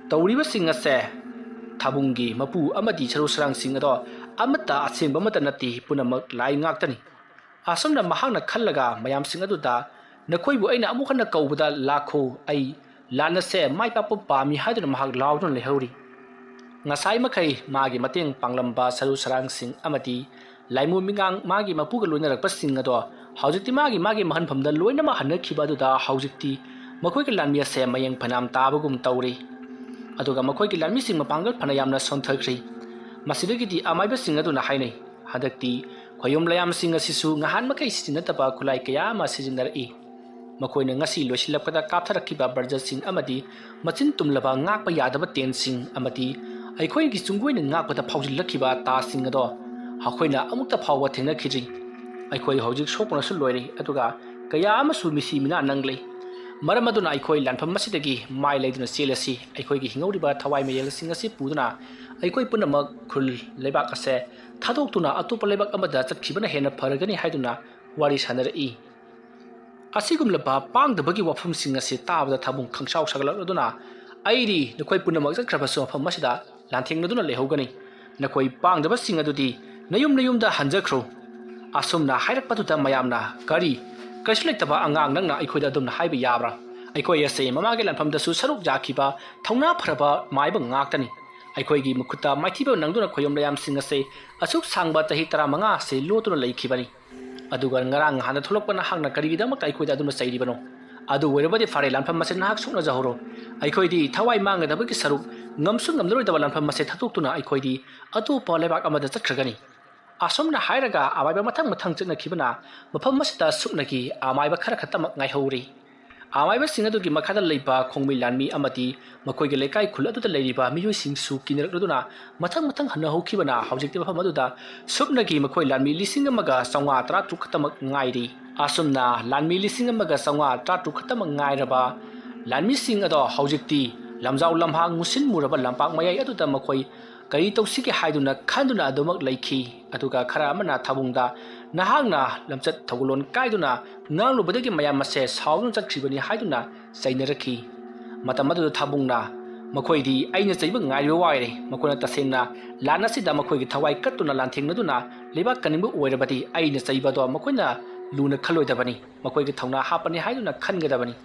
"ꯇꯧꯔꯤꯕꯁꯤꯡ ꯑꯁꯦ ꯊꯥꯕꯨꯡꯒꯤ ꯃꯄꯨ ꯑꯃꯗꯤ ꯁꯔꯨ ꯁꯔꯥꯡꯁꯤꯡ ꯑꯗꯣ ꯑꯃꯠꯇ ꯑꯁꯦꯡꯕ ꯑꯃꯠꯇ ꯅꯠꯇꯦ, ꯄꯨꯝꯅꯃꯛ ꯂꯥꯏ ꯉꯥꯛꯇꯅꯤ꯫" ꯑꯁꯨꯝꯅ ꯃꯍꯥꯛꯅ ꯈꯜꯂꯒ ꯃꯌꯥꯝꯁꯤꯡ ꯑꯗꯨꯗ, "ꯅꯈꯣꯏꯕꯨ ꯑꯩꯅ ꯑꯃꯨꯛ ꯍꯟꯅ ꯀꯧꯕꯗ ꯂꯥꯛꯈꯣ, ꯑꯩ ꯂꯥꯟ ꯑꯁꯦ ꯃꯥꯏ ꯄꯥꯛꯄ ꯄꯥꯝꯃꯤ" ꯍꯥꯏꯗꯨꯅ ꯃꯍꯥꯛ ꯂꯥꯎꯗꯨꯅ ꯂꯩꯍꯧꯔꯤ꯫ ꯉꯁꯥꯏ ꯃꯈꯩ ꯃꯥꯒꯤ ꯃꯇꯦꯡ ꯄꯥꯡꯂꯝꯕ ꯁꯔꯨ ꯁꯔꯥꯡꯁꯤꯡ ꯑꯃꯗꯤ ꯂꯥꯏꯃꯨ ꯃꯤꯉꯥꯡ ꯃꯥꯒꯤ ꯃꯄꯨꯒ ꯂꯣꯏꯅꯔꯛꯄꯁꯤꯡ ꯑꯗꯣ ꯍꯧꯖꯤꯛꯇꯤ ꯃꯥꯒꯤ ꯃꯥꯒꯤ ꯃꯍꯟꯐꯝꯗ ꯂꯣꯏꯅꯃꯛ ꯍꯟꯅꯈꯤꯕ ꯑꯗꯨꯗ ꯍꯧꯖꯤꯛꯇꯤ ꯃꯈꯣꯏꯒꯤ ꯂꯥꯟꯃꯤ ꯑꯁꯦ ꯃꯌꯦꯡ ꯐꯅꯌꯥꯝ ꯇꯥꯕꯒꯨꯝ ꯇꯧꯔꯤ꯫ ꯑꯗꯨꯒ ꯃꯈꯣꯏꯒꯤ ꯂꯥꯟꯃꯤꯁꯤꯡ ꯃꯄꯥꯡꯒꯜ ꯐꯅ ꯌꯥꯝꯅ ꯁꯣꯟꯊꯈ꯭ꯔꯤ꯫ ꯃꯁꯤꯗꯒꯤꯗꯤ ꯑꯃꯥꯏꯕꯁꯤꯡ ꯑꯗꯨꯅ ꯍꯥꯏꯅꯩ, "ꯍꯟꯗꯛꯇꯤ ꯈꯣꯌꯨꯝ ꯂꯥꯌꯥꯝꯁꯤꯡ ꯑꯁꯤꯁꯨ ꯉꯍꯥꯟ ꯃꯈꯩ ꯁꯤꯖꯤꯟꯅꯗꯕ ꯈꯨꯠꯂꯥꯏ ꯀꯌꯥ ꯑꯃ ꯁꯤꯖꯤꯟꯅꯔꯛꯏ꯫ ꯃꯈꯣꯏꯅ ꯉꯁꯤ ꯂꯣꯏꯁꯤꯜꯂꯛꯄꯗ ꯀꯥꯞꯊꯔꯛꯈꯤꯕ ꯕ꯭ꯔꯖꯁꯤꯡ ꯑꯃꯗꯤ ꯃꯆꯤꯟ ꯇꯨꯝꯂꯕ ꯉꯥꯛꯄ ꯌꯥꯗꯕ ꯇꯦꯟꯁꯤꯡ ꯑꯃꯗꯤ ꯑꯩꯈꯣꯏꯒꯤ ꯆꯨꯡꯒꯣꯏꯅ ꯉꯥꯛꯄꯗ ꯐꯥꯎꯖꯤꯜꯂꯛꯈꯤꯕ ꯇꯥꯁꯤꯡ ꯑꯗꯣ ꯑꯩꯈꯣꯏꯅ ꯑꯃꯨꯛꯇ ꯐꯥꯎꯕ ꯊꯦꯡꯅꯈꯤꯗ꯭ꯔꯤ꯫ ꯑꯩꯈꯣꯏ ꯍꯧꯖꯤꯛ ꯁꯣꯛꯄꯅꯁꯨ ꯂꯣꯏꯔꯦ, ꯑꯗꯨꯒ ꯀꯌꯥ ꯑꯃꯁꯨ ꯃꯤꯁꯤ ꯃꯤꯅꯥ ꯅꯪꯂꯦ꯫ ꯃꯔꯝ ꯑꯗꯨꯅ ꯑꯩꯈꯣꯏ ꯂꯥꯟꯐꯝ ꯑꯁꯤꯗꯒꯤ ꯃꯥꯏ ꯂꯩꯗꯨꯅ ꯆꯦꯜꯂꯁꯤ꯫ ꯑꯩꯈꯣꯏꯒꯤ ꯍꯤꯡꯍꯧꯔꯤꯕ ꯊꯋꯥꯏ ꯃꯌꯦꯜꯁꯤꯡ ꯑꯁꯤ ꯄꯨꯗꯨꯅ ꯑꯩꯈꯣꯏ ꯄꯨꯝꯅꯃꯛ ꯈꯨꯜ ꯂꯩꯕꯥꯛ ꯑꯁꯦ ꯊꯥꯗꯣꯛꯇꯨꯅ ꯑꯇꯣꯞꯄ ꯂꯩꯕꯥꯛ ꯑꯃꯗ ꯆꯠꯈꯤꯕꯅ ꯍꯦꯟꯅ ꯐꯔꯒꯅꯤ ꯍꯥꯏꯗꯨꯅ ꯋꯥꯔꯤ ꯁꯥꯟꯅꯔꯛꯏ꯫ ꯑꯁꯤꯒꯨꯝꯂꯕ ꯄꯥꯡꯗꯕꯒꯤ ꯋꯥꯐꯝꯁꯤꯡ ꯑꯁꯤ ꯇꯥꯕꯗ ꯊꯥꯕꯨꯡ ꯈꯪꯁꯥꯎ ꯁꯥꯒꯠꯂꯛꯂꯗꯨꯅ, "ꯑꯩꯗꯤ ꯅꯈꯣꯏ ꯄꯨꯝꯅꯃꯛ ꯆꯠꯈ꯭ꯔꯕꯁꯨ ꯃꯐꯝ ꯑꯁꯤꯗ ꯂꯥꯟꯊꯦꯡꯅꯗꯨꯅ ꯂꯩꯍꯧꯒꯅꯤ꯫ ꯅꯈꯣꯏ ꯄꯥꯡꯗꯕꯁꯤꯡ ꯑꯗꯨꯗꯤ ꯅꯌꯨꯝ ꯅꯌꯨꯝꯗ ꯍꯟꯖꯈ꯭ꯔꯣ꯫" ꯑꯁꯨꯝꯅ ꯍꯥꯏꯔꯛꯄꯗꯨꯗ ꯃꯌꯥꯝꯅ, "ꯀꯔꯤ? ꯀꯩꯁꯨ ꯂꯩꯇꯕ ꯑꯉꯥꯡ ꯅꯪꯅ ꯑꯩꯈꯣꯏꯗ ꯑꯗꯨꯝꯅ ꯍꯥꯏꯕ ꯌꯥꯕ꯭ꯔꯥ? ꯑꯩꯈꯣꯏ ꯑꯁꯦ ꯃꯃꯥꯒꯤ ꯂꯥꯟꯐꯝꯗꯁꯨ ꯁꯔꯨꯛ ꯌꯥꯈꯤꯕ ꯊꯧꯅꯥ ꯐꯔꯕ ꯃꯥꯏꯕ ꯉꯥꯛꯇꯅꯤ꯫ ꯑꯩꯈꯣꯏꯒꯤ ꯃꯈꯨꯠꯇ ꯃꯥꯏꯊꯤꯕ ꯅꯪꯗꯨꯅ ꯈꯣꯌꯣꯝ ꯂꯌꯥꯝꯁꯤꯡ ꯑꯁꯦ ꯑꯁꯨꯛ ꯁꯥꯡꯕ ꯆꯍꯤ ꯇꯔꯥꯃꯉꯥ ꯑꯁꯦ ꯂꯣꯠꯇꯨꯅ ꯂꯩꯈꯤꯕꯅꯤ꯫ ꯑꯗꯨꯒ ꯉꯔꯥꯡ ꯅꯍꯥꯟꯗ ꯊꯣꯛꯂꯛꯄ ꯅꯍꯥꯛꯅ ꯀꯔꯤꯒꯤꯗꯃꯛꯇ ꯑꯩꯈꯣꯏꯗ ꯑꯗꯨꯝꯅ ꯆꯩꯔꯤꯕꯅꯣ? ꯑꯗꯨ ꯑꯣꯏꯔꯕꯗꯤ ꯐꯔꯦ, ꯂꯥꯟꯐꯝ ꯑꯁꯦ ꯅꯍꯥꯛ ꯁꯣꯛꯅꯖꯍꯧꯔꯣ꯫ ꯑꯩꯈꯣꯏꯗꯤ ꯊꯋꯥꯏ ꯃꯥꯡꯒꯗꯕꯒꯤ ꯁꯔꯨꯛ ꯉꯝꯁꯨ ꯉꯝꯂꯔꯣꯏꯗꯕ ꯂꯥꯟꯐꯝ ꯑꯁꯦ ꯊꯥꯗꯣꯛꯇꯨꯅ ꯑꯩꯈꯣꯏꯗꯤ ꯑꯇꯣꯞꯄ ꯂꯩꯕꯥꯛ ꯑꯃꯗ ꯆꯠꯈ꯭ꯔꯒꯅꯤ꯫" ꯑꯁꯨꯝꯅ ꯍꯥꯏꯔꯒ ꯑꯃꯥꯏꯕ ꯃꯊꯪ ꯃꯊꯪ ꯆꯠꯅꯈꯤꯕꯅ ꯃꯐꯝ ꯑꯁꯤꯗ ꯁꯨꯞꯅꯒꯤ ꯑꯃꯥꯏꯕ ꯈꯔ ꯈꯛꯇꯃꯛ ꯉꯥꯏꯍꯧꯔꯤ꯫ ꯑꯃꯥꯏꯕꯁꯤꯡ ꯑꯗꯨꯒꯤ ꯃꯈꯥꯗ ꯂꯩꯕ ꯈꯣꯡꯃꯤ ꯂꯥꯟꯃꯤ ꯑꯃꯗꯤ ꯃꯈꯣꯏꯒꯤ ꯂꯩꯀꯥꯏ ꯈꯨꯜ ꯑꯗꯨꯗ ꯂꯩꯔꯤꯕ ꯃꯤꯑꯣꯏꯁꯤꯡꯁꯨ ꯀꯤꯅꯔꯛꯂꯗꯨꯅ ꯃꯊꯪ ꯃꯊꯪ ꯍꯟꯅꯍꯧꯈꯤꯕꯅ ꯍꯧꯖꯤꯛꯇꯤ ꯃꯐꯝ ꯑꯗꯨꯗ ꯁꯨꯞꯅꯒꯤ ꯃꯈꯣꯏ ꯂꯥꯟꯃꯤ ꯂꯤꯁꯤꯡ ꯑꯃꯒ ꯆꯥꯝꯃꯉꯥ ꯇꯔꯥꯇꯔꯨꯛ ꯈꯛꯇꯃꯛ ꯉꯥꯏꯔꯤ꯫ ꯑꯁꯨꯝꯅ ꯂꯥꯟꯃꯤ ꯂꯤꯁꯤꯡ ꯑꯃꯒ ꯆꯥꯝꯃꯉꯥ ꯇꯔꯥꯇꯔꯨꯛ ꯈꯛꯇꯃꯛ ꯉꯥꯏꯔꯕ ꯂꯥꯟꯃꯤꯁꯤꯡ ꯑꯗꯣ ꯍꯧꯖꯤꯛꯇꯤ ꯂꯝꯖꯥꯎ ꯂꯝꯍꯥꯡ ꯃꯨꯁꯤꯟ ꯃꯨꯔꯕ ꯂꯝꯄꯥꯛ ꯃꯌꯥꯏ ꯑꯗꯨꯗ ꯃꯈꯣꯏ ꯀꯔꯤ ꯇꯧꯁꯤꯒꯦ ꯍꯥꯏꯗꯨꯅ ꯈꯟꯗꯨꯅ ꯑꯗꯨꯃꯛ ꯂꯩꯈꯤ꯫ ꯑꯗꯨꯒ ꯈꯔ ꯑꯃꯅ ꯊꯥꯕꯨꯡꯗ ꯅꯍꯥꯛꯅ ꯂꯝꯆꯠ ꯊꯧꯒꯜꯂꯣꯟ ꯀꯥꯏꯗꯨꯅ ꯉꯥꯡꯂꯨꯕꯗꯒꯤ ꯃꯌꯥꯝ ꯑꯁꯦ ꯁꯥꯎꯗꯨꯅ ꯆꯠꯈ꯭ꯔꯤꯕꯅꯤ ꯍꯥꯏꯗꯨꯅ ꯆꯩꯅꯔꯛꯈꯤ꯫ ꯃꯇꯝ ꯑꯗꯨꯗ ꯊꯥꯕꯨꯡꯅ, "ꯃꯈꯣꯏꯗꯤ ꯑꯩꯅ ꯆꯩꯕ ꯉꯥꯏꯔꯤꯕ ꯋꯥꯏꯔꯦ꯫ ꯃꯈꯣꯏꯅ ꯇꯁꯦꯡꯅ ꯂꯥꯟ ꯑꯁꯤꯗ ꯃꯈꯣꯏꯒꯤ ꯊꯋꯥꯏ ꯀꯠꯇꯨꯅ ꯂꯥꯟꯊꯦꯡꯅꯗꯨꯅ ꯂꯩꯕꯥꯛ ꯀꯟꯅꯤꯡꯕ ꯑꯣꯏꯔꯕꯗꯤ ꯑꯩꯅ ꯆꯩꯕꯗꯣ ꯃꯈꯣꯏꯅ ꯂꯨꯅ ꯈꯜꯂꯣꯏꯗꯕꯅꯤ꯫ ꯃꯈꯣꯏꯒꯤ ꯊꯧꯅꯥ ꯍꯥꯞꯄꯅꯤ ꯍꯥꯏꯗꯨꯅ ꯈꯟꯒꯗꯕꯅꯤ꯫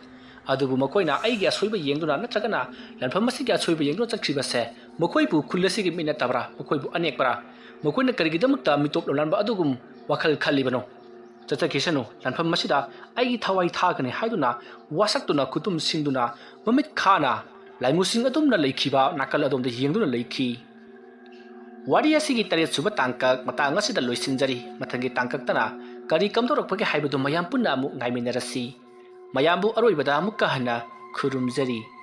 ꯑꯗꯨꯕꯨ ꯃꯈꯣꯏꯅ ꯑꯩꯒꯤ ꯑꯁꯣꯏꯕ ꯌꯦꯡꯗꯨꯅ ꯅꯠꯇ꯭ꯔꯒꯅ ꯂꯥꯟꯐꯝ ꯑꯁꯤꯒꯤ ꯑꯁꯣꯏꯕ ꯌꯦꯡꯗꯨꯅ ꯆꯠꯈ꯭ꯔꯤꯕꯁꯦ ꯃꯈꯣꯏꯕꯨ ꯈꯨꯜ ꯑꯁꯤꯒꯤ ꯃꯤ ꯅꯠꯇꯕ꯭ꯔꯥ? ꯃꯈꯣꯏꯕꯨ ꯑꯅꯦꯛꯄꯔꯥ? ꯃꯈꯣꯏꯅ ꯀꯔꯤꯒꯤꯗꯃꯛꯇ ꯃꯤꯇꯣꯞ ꯂꯝꯂꯥꯟꯕ ꯑꯗꯨꯒꯨꯝ ꯋꯥꯈꯜ ꯈꯜꯂꯤꯕꯅꯣ? ꯆꯠꯆꯈꯤꯁꯅꯨ꯫ ꯂꯥꯟꯐꯝ ꯑꯁꯤꯗ ꯑꯩꯒꯤ ꯊꯋꯥꯏ ꯊꯥꯒꯅꯤ" ꯍꯥꯏꯗꯨꯅ ꯋꯥꯁꯛꯇꯨꯅ ꯈꯨꯇꯨꯝ ꯁꯤꯡꯗꯨꯅ ꯃꯃꯤꯠ ꯈꯥꯅ ꯂꯥꯏꯃꯨꯁꯤꯡ ꯑꯗꯨꯝꯅ ꯂꯩꯈꯤꯕ ꯅꯥꯀꯜ ꯑꯗꯣꯝꯗ ꯌꯦꯡꯗꯨꯅ ꯂꯩꯈꯤ꯫ ꯋꯥꯔꯤ ꯑꯁꯤꯒꯤ ꯇꯔꯦꯠꯁꯨꯕ ꯇꯥꯡꯀꯛ ꯃꯇꯥꯡ ꯑꯁꯤꯗ ꯂꯣꯏꯁꯤꯟꯖꯔꯤ꯫ ꯃꯊꯪꯒꯤ ꯇꯥꯡꯀꯛꯇꯅ ꯀꯔꯤ ꯀꯝꯗꯧꯔꯛꯄꯒꯦ ꯍꯥꯏꯕꯗꯨ ꯃꯌꯥꯝ ꯄꯨꯟꯅ ꯑꯃꯨꯛ ꯉꯥꯏꯃꯤꯟꯅꯔꯁꯤ꯫ ꯃꯌꯥꯝꯕꯨ ꯑꯔꯣꯏꯕꯗ ꯑꯃꯨꯛꯀ ꯍꯟꯅ ꯈꯨꯔꯨꯝꯖꯔꯤ꯫